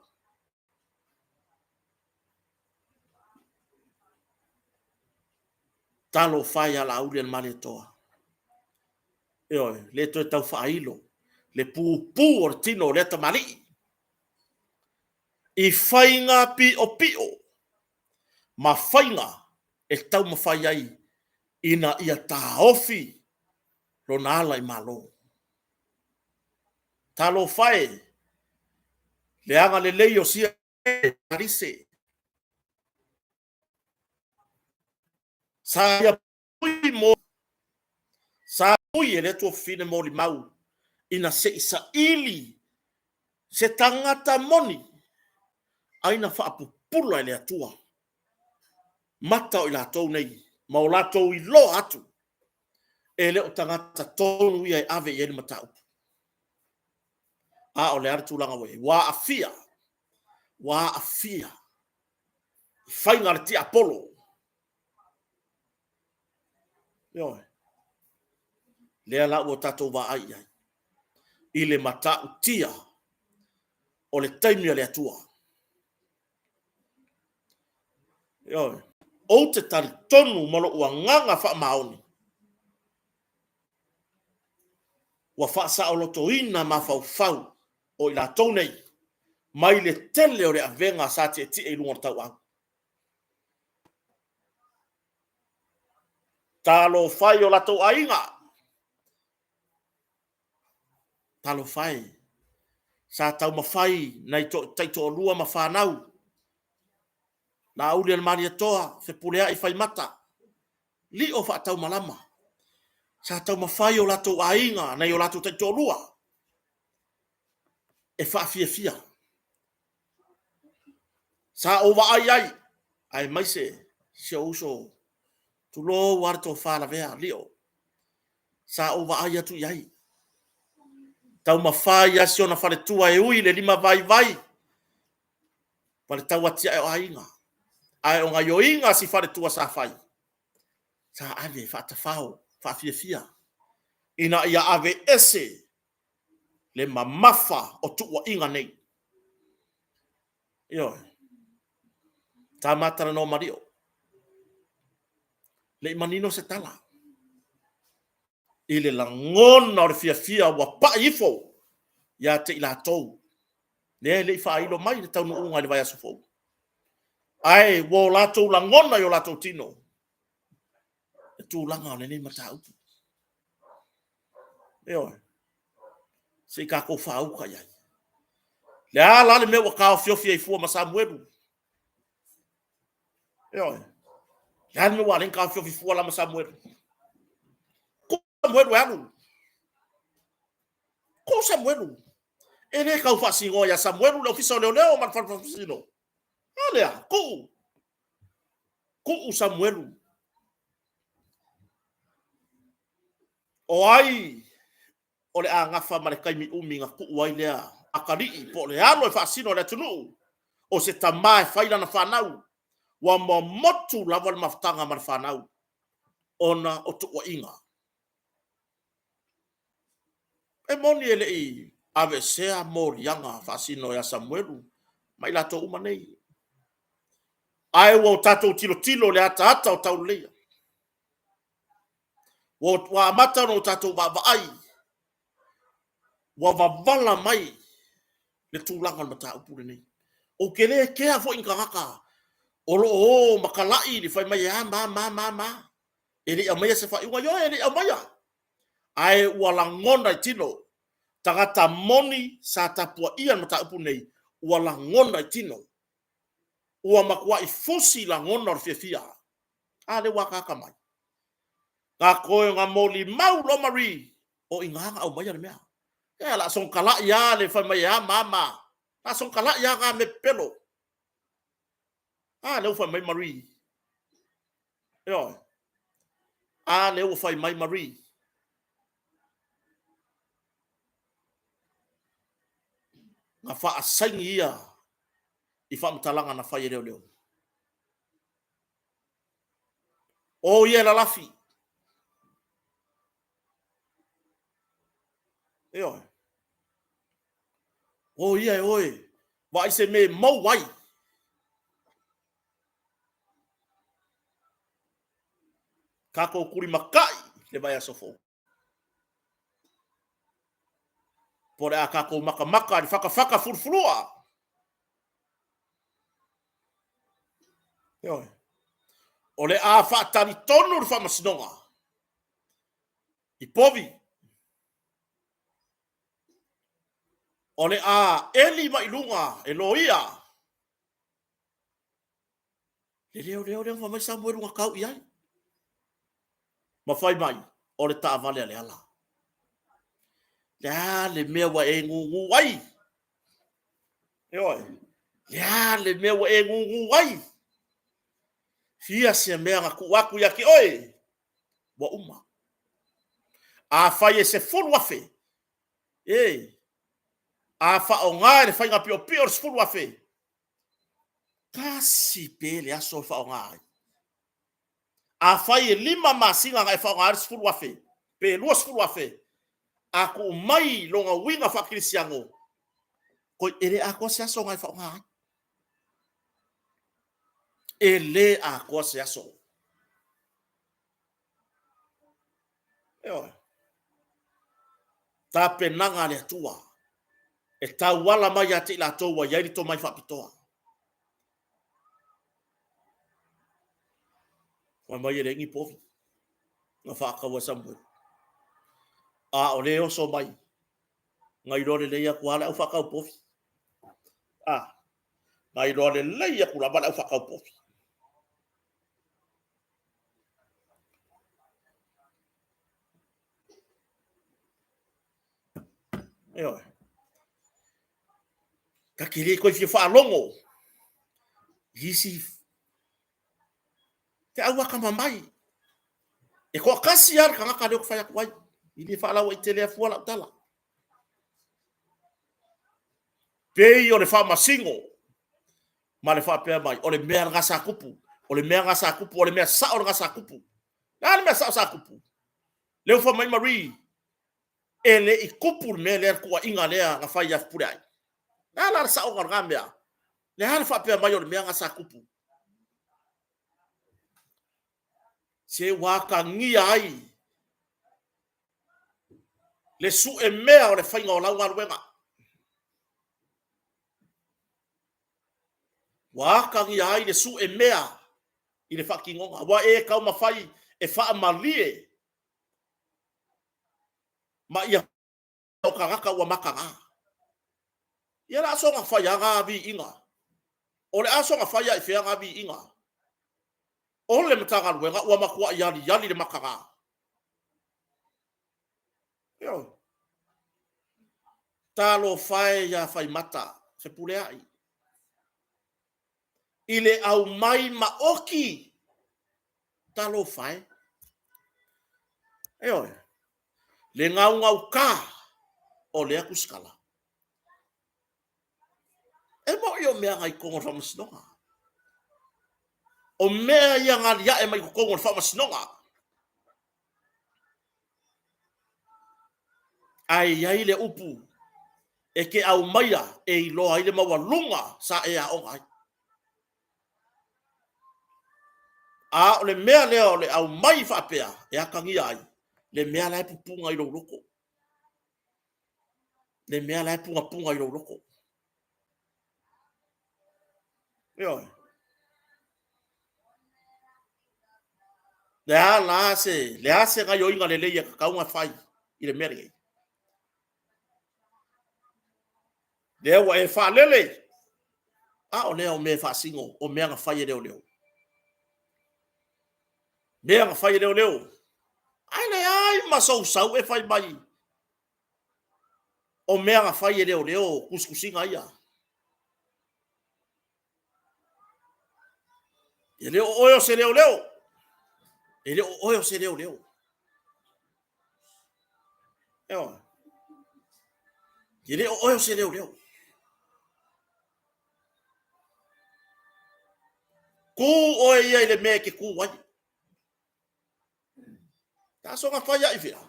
Talofa e ia Laauli ma le Malietoa. Ioe, le toe tau faailo le pupu o le tino o lea tamalii i faiga piopio ma faiga e taumafai ai ina ia taofi lona ala i Malo. Talofa e, le agalelei o sia Parise. Sa ia pui mo sa pui e le Atua fafine molimau ina se i saili se tagata moni ai na faapupula e le Atua mata o i latou nei ma o latou iloa atu e le o tagata tonu ia e ave i ai le mataupu. A o le a le tulaga ua i ai? Ua aafia, ua aafia i faiga a le tiapolo. Ioe. Lea la ua tatou vaai i ai i le matautia o le taimi a le Atua. Ioe. Ou te talitonu ma lou agaga faamaoni, ua faasaolotoina mafaufau o i latou nei. Mai le tele o le avega sa tietie i luga o le tauau. Talofa e i o latou aiga. Talofa e, sa taumafai nai taitoalua ma fanau, Laauli a le Malietoa, Fepuleai Faimata, Lio Faataumalama, sa taumafai o latou aiga, nai o latou taitoalua, e faafiafia. Sa ou vaai ai, aemaise si ou uso, tulou lava le tofa lavea, Lio. Sa ou vaai atu i ai, taumafai lava si ona faletua e ui le limavaivai ma le tauatiae o aiga. Ae o gaoioiga a si faletua sa fai, sa ave e faatafao, faafiafia, ina ia aveese le mamafa o tuuaiga nei. Ioe. Sa ma talanoa ma Lio. Le i manino se tala i le lagona o le fiafia ua pai ifo ia te i latou lea e le i faailo mai le taunuuga i le vaiaso fou. Ae ua o latou lagona i o latou tino le tulaga o lenei mataupu. Ioe. Se i tatou faauta i ai. Le a la le mea ua taofiofi ai fua ma Samuelu? Ioe. Le a le mea ua ala ai ona taofiofi fua la ma Samuelu? Tuu Samuelu e alu. Tuu Samuelu. E le tau faasinoa ia Samuelu le Ofisa o Leoleo ma le Fale Faamasino. A lea, tuu. Tuu Samuelu. O ai o le a gafa ma le taimi umi na tuu ai lea atalii po o le alo e faasino i le atunuu, o se tama e fai lana fanau, ua momotu lava le mafutaga ma le fanau ona o tuuaiga. E moni e le i aveesea moliaga faasino ia Samuelu ma i latou uma nei, ae ua o tatou tilotilo i le ataata o tauleleia. Ua amata ona o tatou vaavaai, ua wavala mai le tulaga o le mataupu lenei. Ou te le kea foi i ni tagata o lo o o ma talai le fai mai e a ma ma ma ma. E le i aumaia se faaiuga. Ioe, e le i aumaia. Ae ua lagona i tino. Tagata moni sa tapuaia le mataupu lenei, ua lagona i tino. Ua matuai fusi lagona o le fiafia. A lea ua ataata mai. Na toe na molimau loa Marie, o i ina na aumaia le mea. E, la soona talai lava le fai mai e a ma a ma a. La soona talai lava na mea pepelo. A lea ua fai mai Marie. Ioe. A lea ua fai mai Marie. Na faasaini ia i faamatalaga na fai e leoleo. O ia e lalafi. Ioe. O ia e oe, vaai se mea e mou ai. Tatou tulimatai le vaiaso fou. Po o le a tatou matamata i le fatafata fulufulua. Ioe. O le a faatalitonu le faamasinoga i povi. O le a eli mai luga e loia le leoleo lea na fai mai Samuelu na tau i ai. Ma fai mai, o le taavale a Leala. Le a le mea ua e gugu ai? Ioe. Le a le mea ua e gugu ai? Fia se mea na tuu atu ia te oe? Ua uma. Afai e 10,000, e, a faaaoga e le faiga piopio le 10,000, tasi pe le aso e faaaoga ai. Afai e 5 masina na e faaaoga ai le 10,000 pe 20,000, a tuu mai lona uiga faakerisiano, e le atoa se aso na e faaaoga ai. E le atoa se aso. Ioe. Tapenaga a le Atua. E tauala mai ia te i latou ua i ai le tomai faapitoa. Fai mai e leai ni povi na faataua e Samuelu. A o le oso mai, na iloa lelei atu lava le au faatau povi. A, na iloa lelei atu lava le au faatau povi. Ioe. Ta te le toe fia faalogo i isi te au atamamai. E toatasi lava le tagata lea ou te fai atu ai, e le faalauaitele fua lau tala. Pei o le faamasino ma le faapea mai, o le mea lena sa tupu, o le mea lena sa tupu, o le mea sao lena sa tupu. Le a le mea sao sa tupu? Lea ua fai mai Marie, e le i tupu le mea lea, le tuuaiga lea na fai ia Fepuleai. Le a la le saoga o lena mea? Le a le faapea mai o le mea lena sa tupu? Se ua atagia ai le sue mea o le faiga o lau galuega. Ua atagia ai le sue mea i le faatinoga. Ua e taumafai e faamalie ma ia o tagata ua mataga. Ia o le a soona fai lava na viiga. O le a soona fai lava i fea na viiga? O le Matagaluega ua matuai aliali le mataga. Ioe. Talofa e ia Faimata Fepuleai i le aumai maoti. Talofa e. Ioe. Le gaugauta o lea tusitala. E moni o mea na i totonu o le faamasinoga. O mea ia na aliae mai totonu o le faamasinoga. Ae i ai le upu e te aumaia e iloa ai le maualuga sa e aoga ai. A o le mea lea o le aumai faapea e atagia ai le mea la e pupuna i lou loto. Le mea la e punapuna i lou loto. Ioe. Le a la se, le a se gaioiga lelei e tatau ona fai i le mea lenei? Lea ua e faalele, a o lea o mea e faasino, o mea na fai e leoleo. Mea na fai e leoleo. Ae leai ma sou sau e fai mai o mea na fai e leoleo tusitusiga ia. E le o oe o se leoleo. E le o oe o se leoleo. Ioe. E le o oe o se leoleo. Kū oe ia i le mea e te kū ai. Ta soga fai ai fea.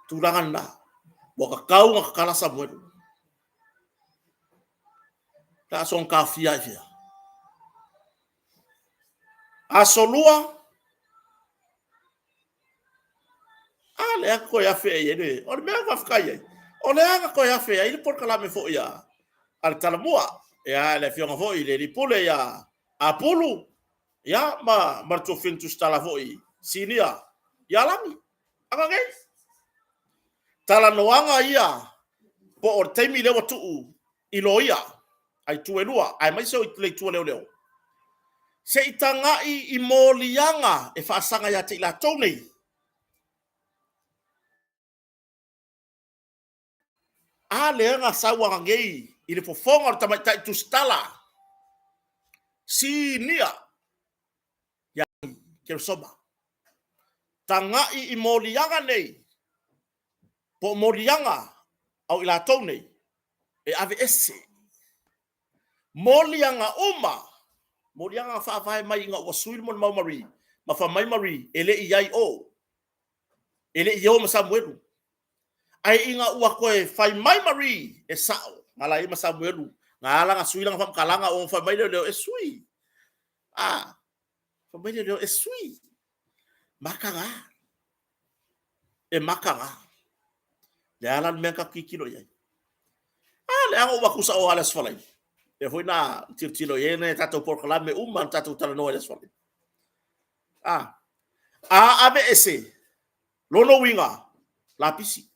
Tulaga lena. Ua tatau ona tatala Samuelu. Ta soga taofia ai fea. Aso lua, a lea na toe afe ai le, o le mea faafetai ai, o lea na toe afe ai le polokalame foi a le Talamua, ia le afioga foi i le alii pule ia Apulu, ia ma le Tuafafine Tusitala foi Sinia ia Lagi, aga nei. Talanoaga ia po o le taimi lea ua tuu i loia a itu e lua, aemaise o le itu a leoleo, se i tagai i moliaga e faasaga ia te i latou nei. A lea na sau ananei i le fofoga o le tamaitai tusitala sinia ia Keresoma, tagai i moliaga nei po o moliaga a i latou nei e aveese. Moliaga uma, moliaga na faavae mai ina ua sui le molimau a Marie, ma fai mai Marie e le i i ai i o, e le i o ma Samuelu. Ae ina ua toe fai mai Marie e sao, na ala ai ma Samuelu, na ala ona sui lana faamatalaga ona fai mai lea e sui. A, fai mai lea e sui. Mataga. E mataga. Le a la le mea ka tilotilo i ai? A le a ou atu sao lava i le Aso Faraile. Lea foi na tilotilo i ai nai a tatou polokalame uma na tatou talanoa i le Aso Faraile. A, a aveese, lona uiga, lapisi.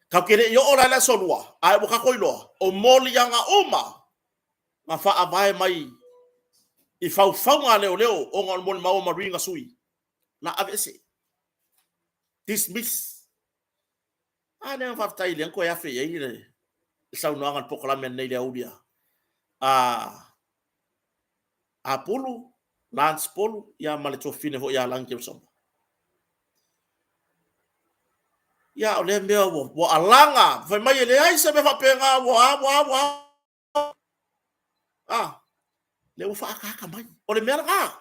Tatou te le i oo la i le Aso Lua, ae ua tatou iloa, o moliaga uma na faavae mai i faufauga a leoleo ona o le molimau a Marie na sui, la aveese. Dismiss. A lea na faafetai lea na toe afe i ai le saunoaga a le polokalame ananei i le aoauli a Apulu, Lance Polu, ia ma le tuafafine foi ia Lagi Teusauma. Ia, o lea mea ua alaga, fai mai e leai se mea faapena, ua a, ua a, ua a. A, lea ua faaataata mai. O le mea lena.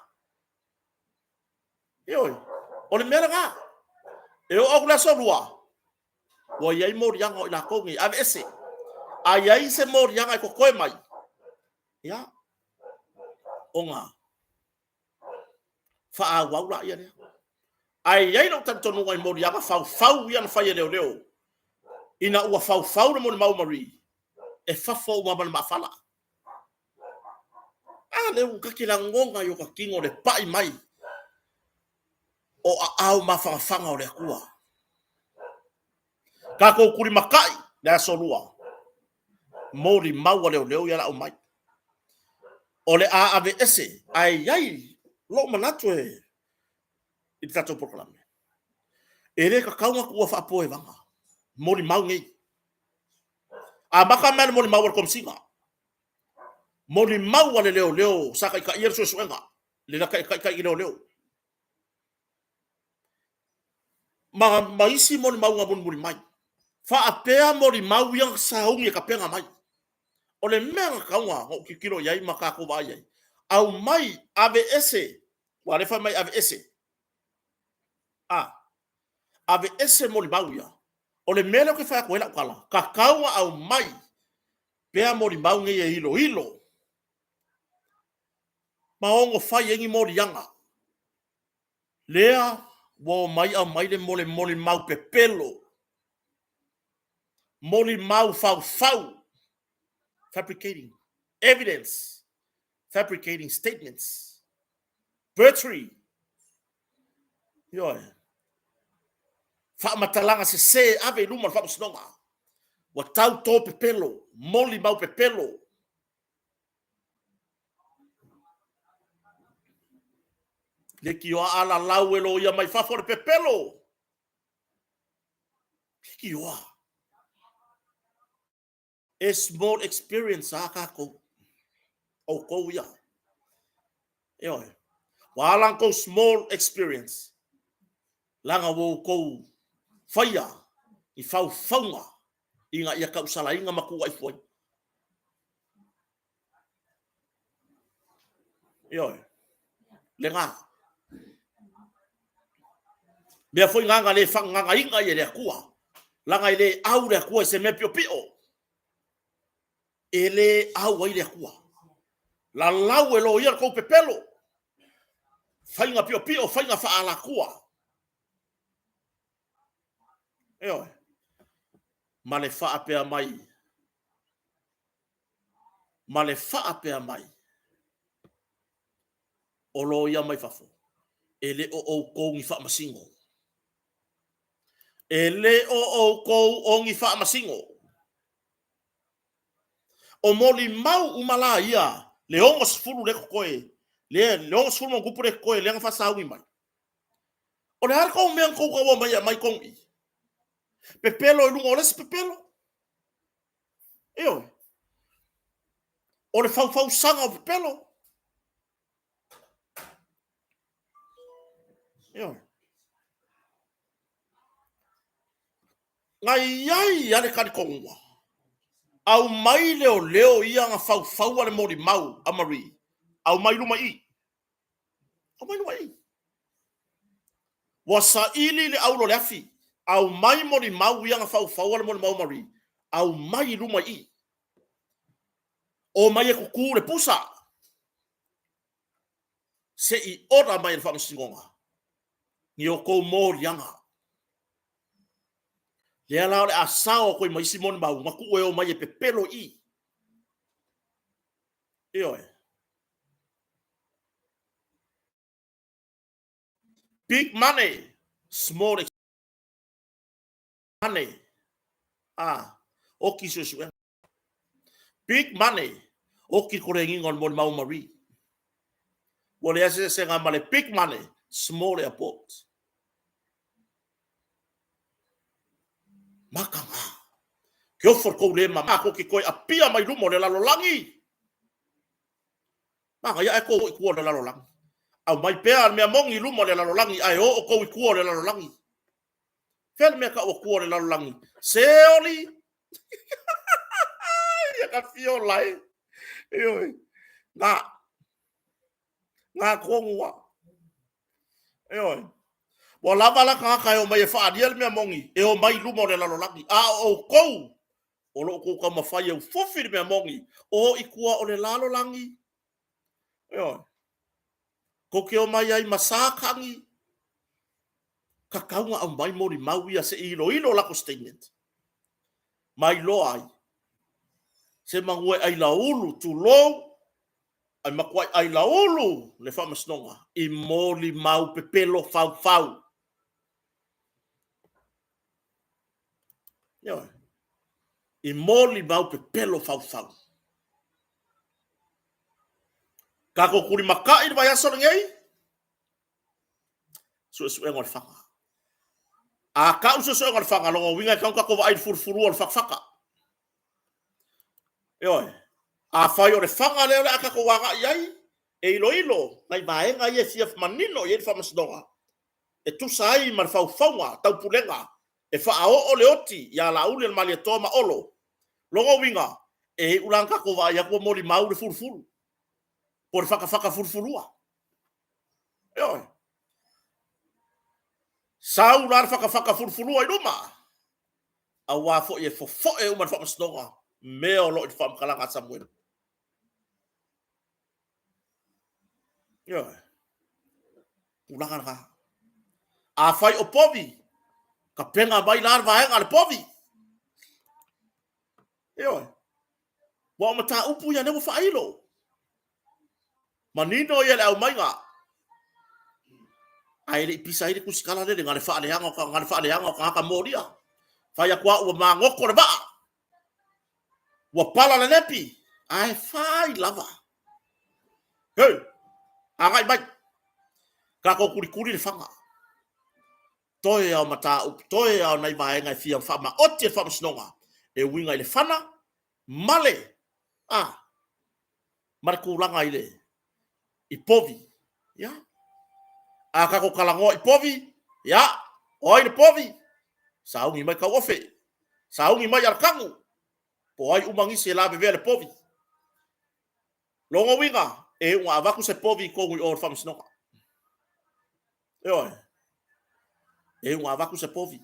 Ioe, o le mea lena. E oo atu le aso lua, ua i ai moliaga o i latou nei, aveese. A i ai se moliaga e totoe mai, ia, ona faaauau laia lea. Ae i ai lou talitonuga i moliaga faufau ia na fai e leoleo, ina ua faufau le molimau a Marie, e fafo uma ma le maafala. A lea ua ta te lagona i o ta tino le pai mai o aao mafanafana o le Atua. Tatou tulimatai le aso lua, molimau a leoleo ia la aumai. O le a aveese, ae i ai lou manatu e i le tatou polokalame. E le tatau ona tuua faapoevaga molimau nei. Amata mai le molimau a le Komesina, molimau a le leoleo sa taitaia le suesuega, le taitai leoleo, ma isi molimau na mulimuli mai. Faapea molimau ia na sauni e tapena mai. O le mea na tatau ona ou tilotilo i ai ma tatou vaai i ai, aumai, aveese, aua o lea e fai mai aveese, a, aveese molimau ia. O le mea lea ou te fai atu ai lau tala, tatau ona aumai pea molimau nei e iloilo ma ono fai ai ni moliaga. Lea ua omai aumai le molimau pepelo, molimau faufau, fabricating evidence, fabricating statements, perjury. Ioe. Faamatalaga sese ave i luma o le faamasinoga. Ua tau to pepelo, molimau pepelo. Leitioa a lalau e loia mai fafo le pepelo. Leitioa. E small experience a tatou. Outou ia. Ioe. Ua ala tou small experience. Leaga ua outou faia i faufauga ina ia tausalaina ma tuuaifuaina. Ioe. Lena. Mea foi na na le faagagaina ai e le Atua. Leaga e le au le Atua i se mea piopio. E le au ai le Atua. Lalau e loia le tou pepelo. Faiga piopio, faiga faaalatua. Ioe. Ma le faapea mai. Ma le faapea mai. O loia mai fafo, e le o outou ni faamasino. E le o outou o ni faamasino. O molimau uma la ia, le 60 lea totoe, le 60 ma tupu lea totoe lea na faasauni mai. O le a le tou mea na tou taua mai e aumai tonu i? Pepelo i luga o le isi pepelo. Ioe. O le faufausaga o pepelo. Ioe. Na i ai lava le talitonuga, aumai leoleo ia na faufaua le molimau a Marie, aumai luma i i. Aumai luma i i. Ua saili le auro o le afi, aumai molimau ia na faufaua le molimau a Marie, aumai i luma i i. Omai e tutu le pusa se i ola mai e le Faamasinoga ni outou moliaga. Lea la o le a sao atu ai ma isi molimau na tuu e omai e pepelo i i. Ioe. Big money, small money. Ah, oki suesuega. Big money, oki koregiga o le molimau Marie. Ua leai se eseesega ma le big money, small airport. Makaga. Ke ofo le kou le mama ko ke koe apia mai luma o le lalolagi. Manaia ae kou o i tua o le lalolagi. Aumai pea le mea moni i luma o le lalolagi ae o outou i tua o le lalolagi. Fea le mea taua tua o le lalolagi? Seoli! Ia ka fiola e. Ioe. Nā. Nā tonu a. Ioe. Ua lava la tagata e omai e faaalia le mea moni, e omai i luma o le lalolagi. A o outou, o lo o outou taumafai e ufufi le mea moni, o i tua o le lalolagi. Ioe. Tou te omai ai ma Satani, tatau ona aumai molimau ia se i iloilo latou statement. Ma iloa ai, se manu e ailaulu, tulou, Ae matuai ailaulu le faamasinoga i molimau pepelo faufau. Ioe. I molimau pepelo faufau. Tatou tulimatai i le vaiaso lenei, suesuega o le faga. A tau suesuega o le faga, lona uiga e tatau ona tatou vaai i le fulufulua o le fatafata. Ioe. Afai o le faga lea o le a tatou agai i ai, e iloilo nai vaega ia e fia manino i ai le Faamasinoga e tusa ai ma le faufauga taupulega e faaoo le oti ia Laauli ma Malietoa ma Olo. Lona uiga, e iu la ina tatou vaai atu ua molimau le fulufulu, po o le fatafata fulufulua. Ioe. Sau la le fatafata fulufulua i luma, aua foi e fofoe uma le faamasinoga mea o lo o i le faamatalaga a Samuelu. Ioe. Tulaga lena. Afai o povi, tapena mai la le vaega a le povi. Ioe. Ua o mataupu ia lea ua faailo. Manino ia le aumaiga. Ae le i pisa ai le tusitala lele na le faaleaga o na le faaleaga o tagata molia. Fai atu a ua magoto le vaa. Ua pala le nepi. Ae fai lava. Hei, agai mai. Tatou kulikuli le faga. Toe a o mataupu, toe a o nai vaega e fia faamaoti e le faamasinoga e uiga i le fana ma le a ma le tulaga i le i povi. Ia. A tatou talanoa i povi, ia, o ai le povi? Sauni mai Tauofe, sauni mai Alatagu, po o ai uma nisi e lavevea le povi. Lona uiga, e iu ina avatu se povi i totonu i o i le faamasinoga. Ioe. E iu ina avatu se povi.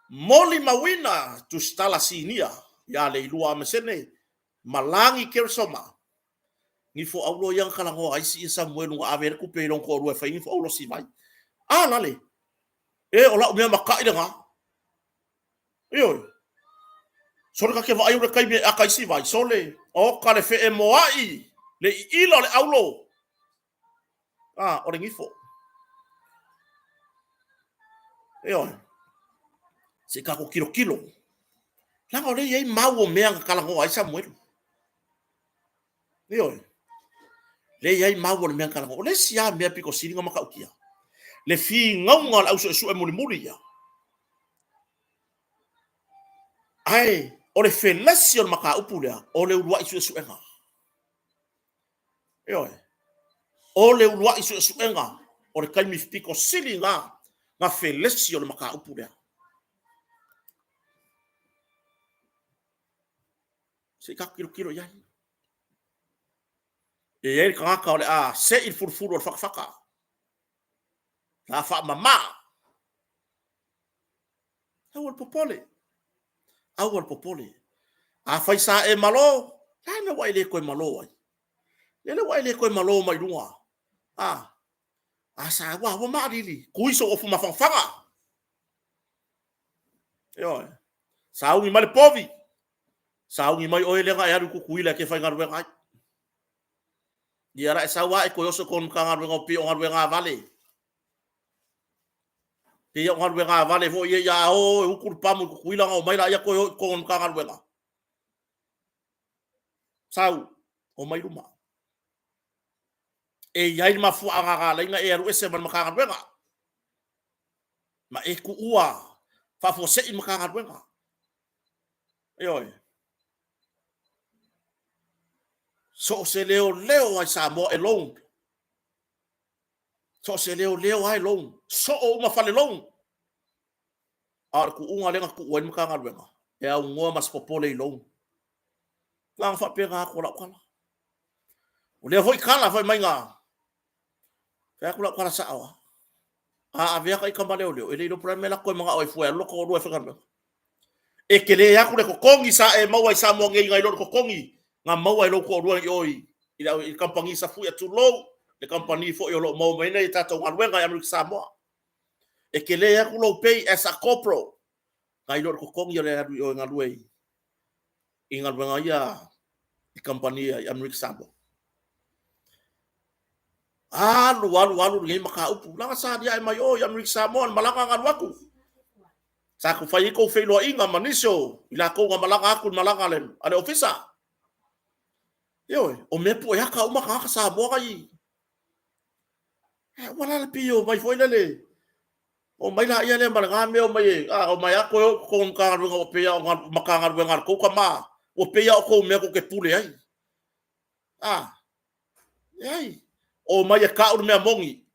Molimauina Tusitala Sinia ia Leilua Amesene ma Lagi Keresoma. Gifo aulo ia na talanoa ai si Samuelu na ave ai le tupe i lona toalua e fai gifo aulo sivai. A lale, e o lau mea maka'i lena. Ioe. Sole ta te vaai o le taimi e aka isi vai, sole, oka le feemoa'i, le iila o le aulo. A, o le gifo. Ioe. Se i tatou tilotilo. Leaga o lea e i ai mau o mea na talanoa ai Samuelu. Ioe. Lea e i ai mau o le mea na talanoa. O le isi lava mea pito sili ona matautia, le finauga o le au suesue mulimuli ia. Ae o le felesi o le mataupu lea, o le uluai suesuega. Ioe. O le uluai suesuega o le taimi pito sili lena na felesi o le mataupu lea. Se i tatou tilotilo i ai. E i ai le tagata o le a sei le fulufulu o le fatafata. La faamama. Aua le popole. Aua le popole. Afai sa e malo, la le ua e le toe malo ai. Lele ua e le toe malo mai luga. A, a sa ua ua maalili. Kui sou ofu mafanafana. Ioe. Sauni mai le povi. Sauni mai oe lea na e alu i Tutuila e te faigaluega ai. Ia la e sau a e toe oso i totonu o Matagaluega o pei o galuega a vale. Pei o galuega a vale foi ia, ia o e utu le pamu i Tutuila ona omai laia toe o i totonu o le Matagaluega. Sau, omai luma. E i ai le mafuaaga na ala ai ona e alu ese ma le Matagaluega. Ma e tuua faafuasei le Matagaluega. Ioe. So o se leoleo lava i Samoa e loan. So o se leoleo lava e loan. Soo uma fale loan. A o le tuuga lea na tuu ai le Matagaluega, e aunoa ma se popole i loan. Na ona faapena atu o lau tala. O lea foi tala fai mai na fai atu lau tala sao lava. A avea ta ita ma leoleo, e le iloa po o le a le mea o le a toe manao ai fua e alu lota toalua e faigaluega. E tele atu le totogi sa e maua i Samoa nei nai lo le totogi na maua e lou toalua i o i le kamupani Safuia, tulou le kamupani foi o lo o maua mai ai nai a tatou galuega i Amerika Samoa. E tele atu lou pay as a corporal nai lo le totogi o le alu i o e galue i galuega ia i kamupani i Amerika Samoa. Alu, alu, alu lenei mataupu. Leaga sa aliae mai o i Amerika Samoa le malaga na alu atu. Sa fai ai tou feiloaiga ma nisi o i latou na malaga atu i le malaga a le ofisa. Ioe, o mea pueata uma tagata Samoa na i. Ua la le pei e omai foi lele, omai laia lea ma lena mea omai e, a omai lava toe o i totonu o Matagaluega ua pei lava o Matagaluega a le tou tama, ua pei lava o tou mea tou te pule ai. A, leai, omai e tau le mea moni,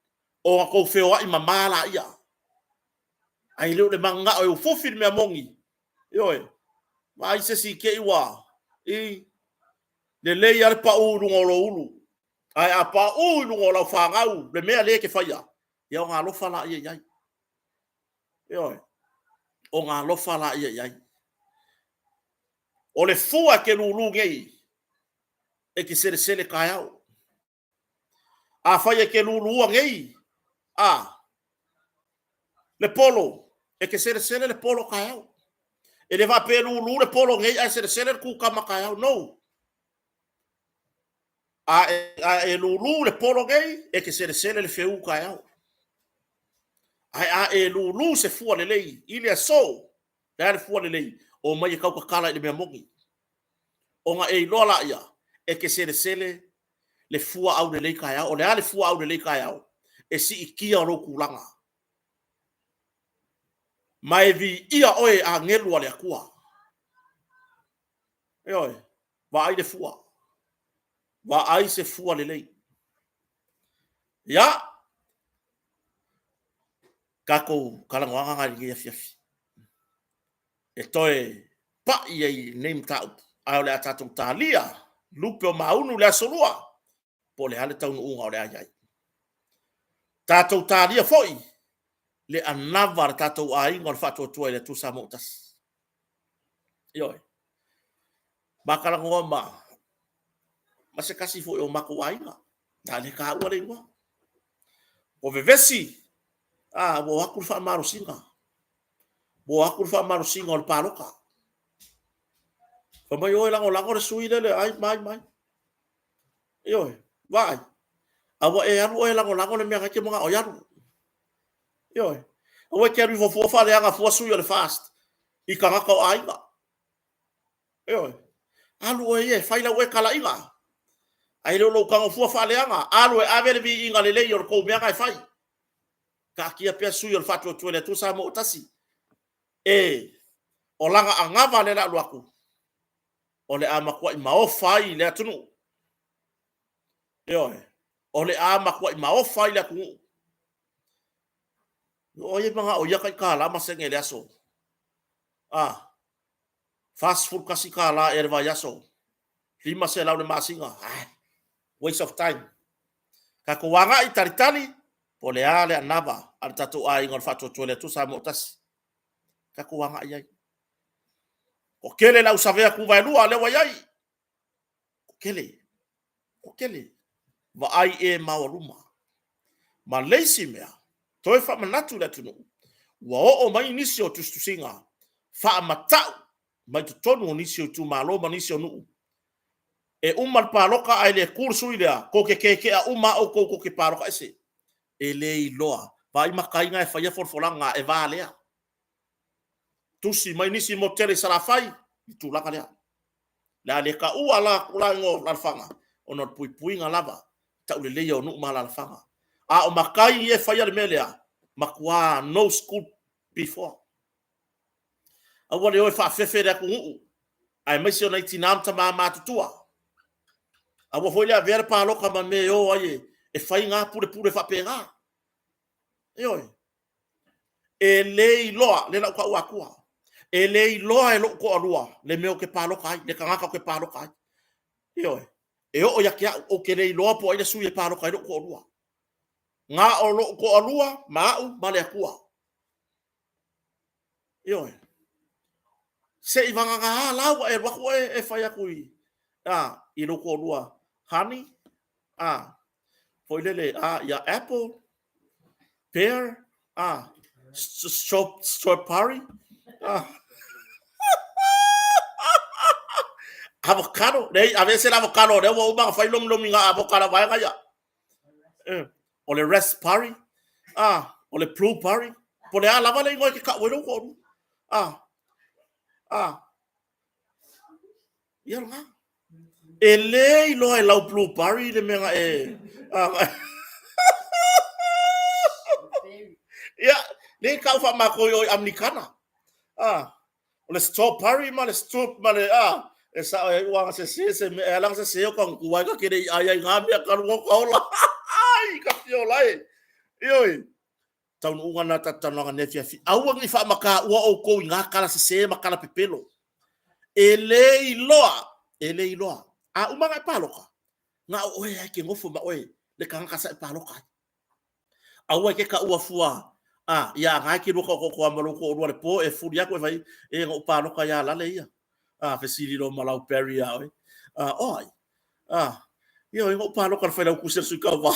ona tou feoai mama laia. Ae le o le mananao e ufufi le mea moni. Ioe, vaai se isi te i ua, i, lelei lava le pau i luga o lou ulu, ae a pau i luga o lau fanau le mea lea e te faia, ia ona alofa lea i ai. Ioe, ona alofa lea i ai. O le fua e te lulu nei, e te selesele taeao. Afai e te lulua nei, a, le polo, e te selesele le polo taeao. E le faapea e lulu le polo nei ae selesele le kukama taeao. No. A e, a e lulu le polo nei, e te selesele le feu taeao. Ae a e lulu se fua lelei i le aso, le a le fua lelei, omai e tautatala i le mea moni. Ona e iloa laia, e te selesele le fua aulelei taeao. O le a le fua aulelei taeao? E siitia lou tulaga. Ma e viia oe e agelu a le Atua. Ioe, vaai le fua. Vaai se fua lelei. Ia, tatou talanoaga na i lenei afiafi. E toe pai ai i lenei mataupu, ae o le a tatou talia lupe o maunu i le aso lua, po o le a le taunuuga o le a i ai. Tatou talia foi le anava a le tatou aiga o le Faatuatua i le Atua Samoa ua tasi. Ioe. Ma talanoa ma ma se tasi foi o matou aiga, na le taua le igoa. Ua vevesi, a ua o atu le faamalosiga. Ua o atu le faamalosiga o le palota. Fai mai, o e lagolago le sui lea, le ai, mai, mai. Ioe, vaai, a ua e alu oe e lagolago le mea na e te manao e alu. Ioe, aua e te alu ifo fua faaleaga fua sui o le FAST i tagata o aiga. Ioe, alu oe ia e fai lau oe talaiga. Ae le o lou tago fua faaleaga, alu e ave le viiga lelei o le tou mea na e fai. Taatia pea sui o le Faatuatua i le Atua Samoa ua tasi. E, o lana anava lea o le a alu atu, o le a matuai maofa ai le atunuu. Ioe, o le a matuai maofa ai le atunuu. O ai e manao ia tai $1 ma sene i le aso? A, $41 ea le vaiaso, $500 le masina. Ah, waste of time. Tatou agai talitali, po o le a le anava a le tatou aiga o le Faatuatua i le Atua Samoa ua tasi. Tatou agai ai. Ua tele le au savea tuvaelua lea ua i ai. Ua tele. Ua tele. Vaai e maoaluma. Ma le isi mea, toe faamanatu i le atunuu, ua oo mai nisi o tusitusiga faamatau mai totonu o nisi o itumalo ma nisi o nuu. E uma le paloka ae le tu le sui lea, tou te keke'a uma lava outou tou te paloka ese. E le iloa. Vaai matai na e faia folafolaga e valea. Tusi mai nisi motu tele i Salafai i le tulaga lea. O le a le taua la igoa o alalafaga ona o le puipuiga lava tauleleia o nuu ma alalafaga. A o matai ia e faia le mea lea, matua no school before. Aua le o e faafefe le atunuu, aemaise o nai tina ma tama matutua. Aua foi le avea le palota ma mea e o ai e fai na pulepule faapena. Ioe. E le iloa, lea la ou tau atua, e le iloa e lou toalua le mea ou te palota ai, le tagata ou te palota ai. Ioe. E oo ia te au, ou te le iloa po o ai le sui e palota ai lou toalua. Na o lou toalua ma au ma le Atua. Ioe. Se i vagana la ua e alu atu oe e fai atu i, a, i lou toalua, honey, a, foi lele, a, ia apple, pear, a, strawberry, a, avocado, leai, aveese le avocado, lea ua uma ona fai lomilomiga avoka a le vaega ia. O le raspberry, a, o le blueberry, po o le a lava le igoa e te tau ai lou toalua. A, a, ia lena. E le iloa e lau blueberry le mea na e... Ia, le tau faamatou i o i Amerikana. A, o le strawberry ma le straw ma le a, e sao e ua sese se mea, e ala sese o ka kuai ka kere i ai ai ngā mea ka runga o ka ola. Ai, ka fiola e. Ioi, taunuuga na tatou talanoaga nei afiafi. Aua ne i faamataua outou i ngā tala sese ma tala pepelo. E le iloa, e le iloa. A uma ona e palota, na o oe lava e te nofo ma oe le tagata sa e palota ai. Aua e te taua fua, a, ia na e te lua taotootoa ma lou toalua i le po, e fuli atu e fai, e na ou palota ia Lale ia. A, fesili loa ma lau Barry ia oe. A, o ai? A, ioe, na ou palota i le Failautusi o le Sui Tauva.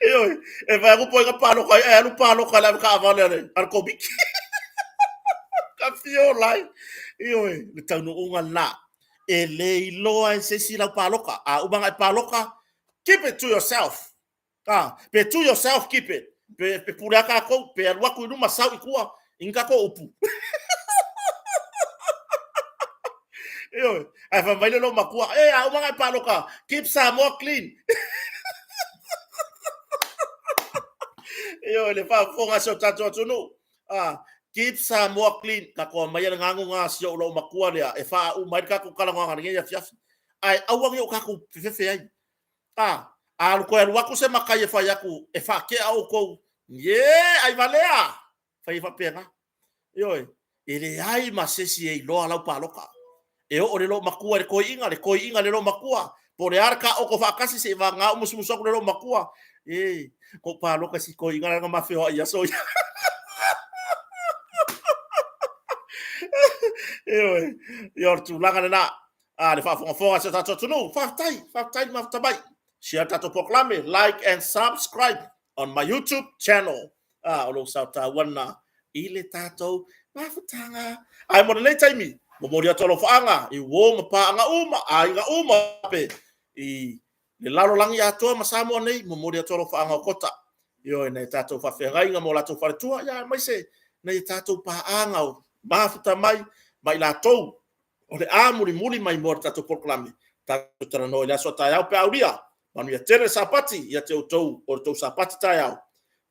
Ioe, e fai atu po o ai na palota ai, ae alu palota i le avetaavale a le Komiti. Ka fiola ai. Ioe, le taunuuga lena. E le iloa e se isi lau palota. A uma ona e palota, keep it to yourself. A, pe to yourself keep it. Pe, pe pule a tatou, pe alu atu i luma sau i tua, i ni tatou upu. Ioe, ae fai mai le lou matua, e, a uma ona e palota, keep Samoa clean. Ioe, le faafofoga a si o tatou atunuu. A, keep Samoa clean. Tatou aumaia le gagu na si ou lou matua lea, e faauma ai le tatou talanoaga i lenei afiafi. Ae aua ne i o tatou fefefe ai. A, a alu toe alu atu se matai e fai atu e faatea outou, ie, ai valea! Fai ai faapena. Ioe, e leai ma se isi e iloa lau palota. E oo i le loomatua i le toeaina, le toeaina i le loomatua, po o le a le taoto faatasi seia vagana ou musumusu atu i le loomatua, e, kou palota i si toeaina lea na ma feoai i aso ia. Ioe, ia o le tulaga lena. A, le faafogafoga a si o tatou atunuu, faafetai, faafetai le mafuta mai. Share le tatou polokalame, like and subscribe on my YouTube channel. A, o lou sao taua lena i le tatou mafutaga. Ae mo lenei taimi, momoli atu alofaaga i uo ma paaga uma, aiga uma pe i le lalolagi atoa ma Samoa nei, momoli atu alofaaga o Kota. Ioe, nai a tatou faafeagaiga ma o latou faletua, ia aemaise nai a tatou paaga o mafuta mai ma i latou o le a mulimuli mai mo le tatou polokalame, tatou talanoa i le aso a taeao pe a aulia. Manuia tele le Sapati ia te outou o le tou Sapati taeao.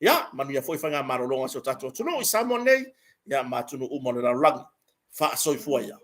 Ia, manuia foi faigamalologa a si o tatou atunuu i Samoa nei, ia ma atunuu uma o le lalolagi. Faasoifua ia.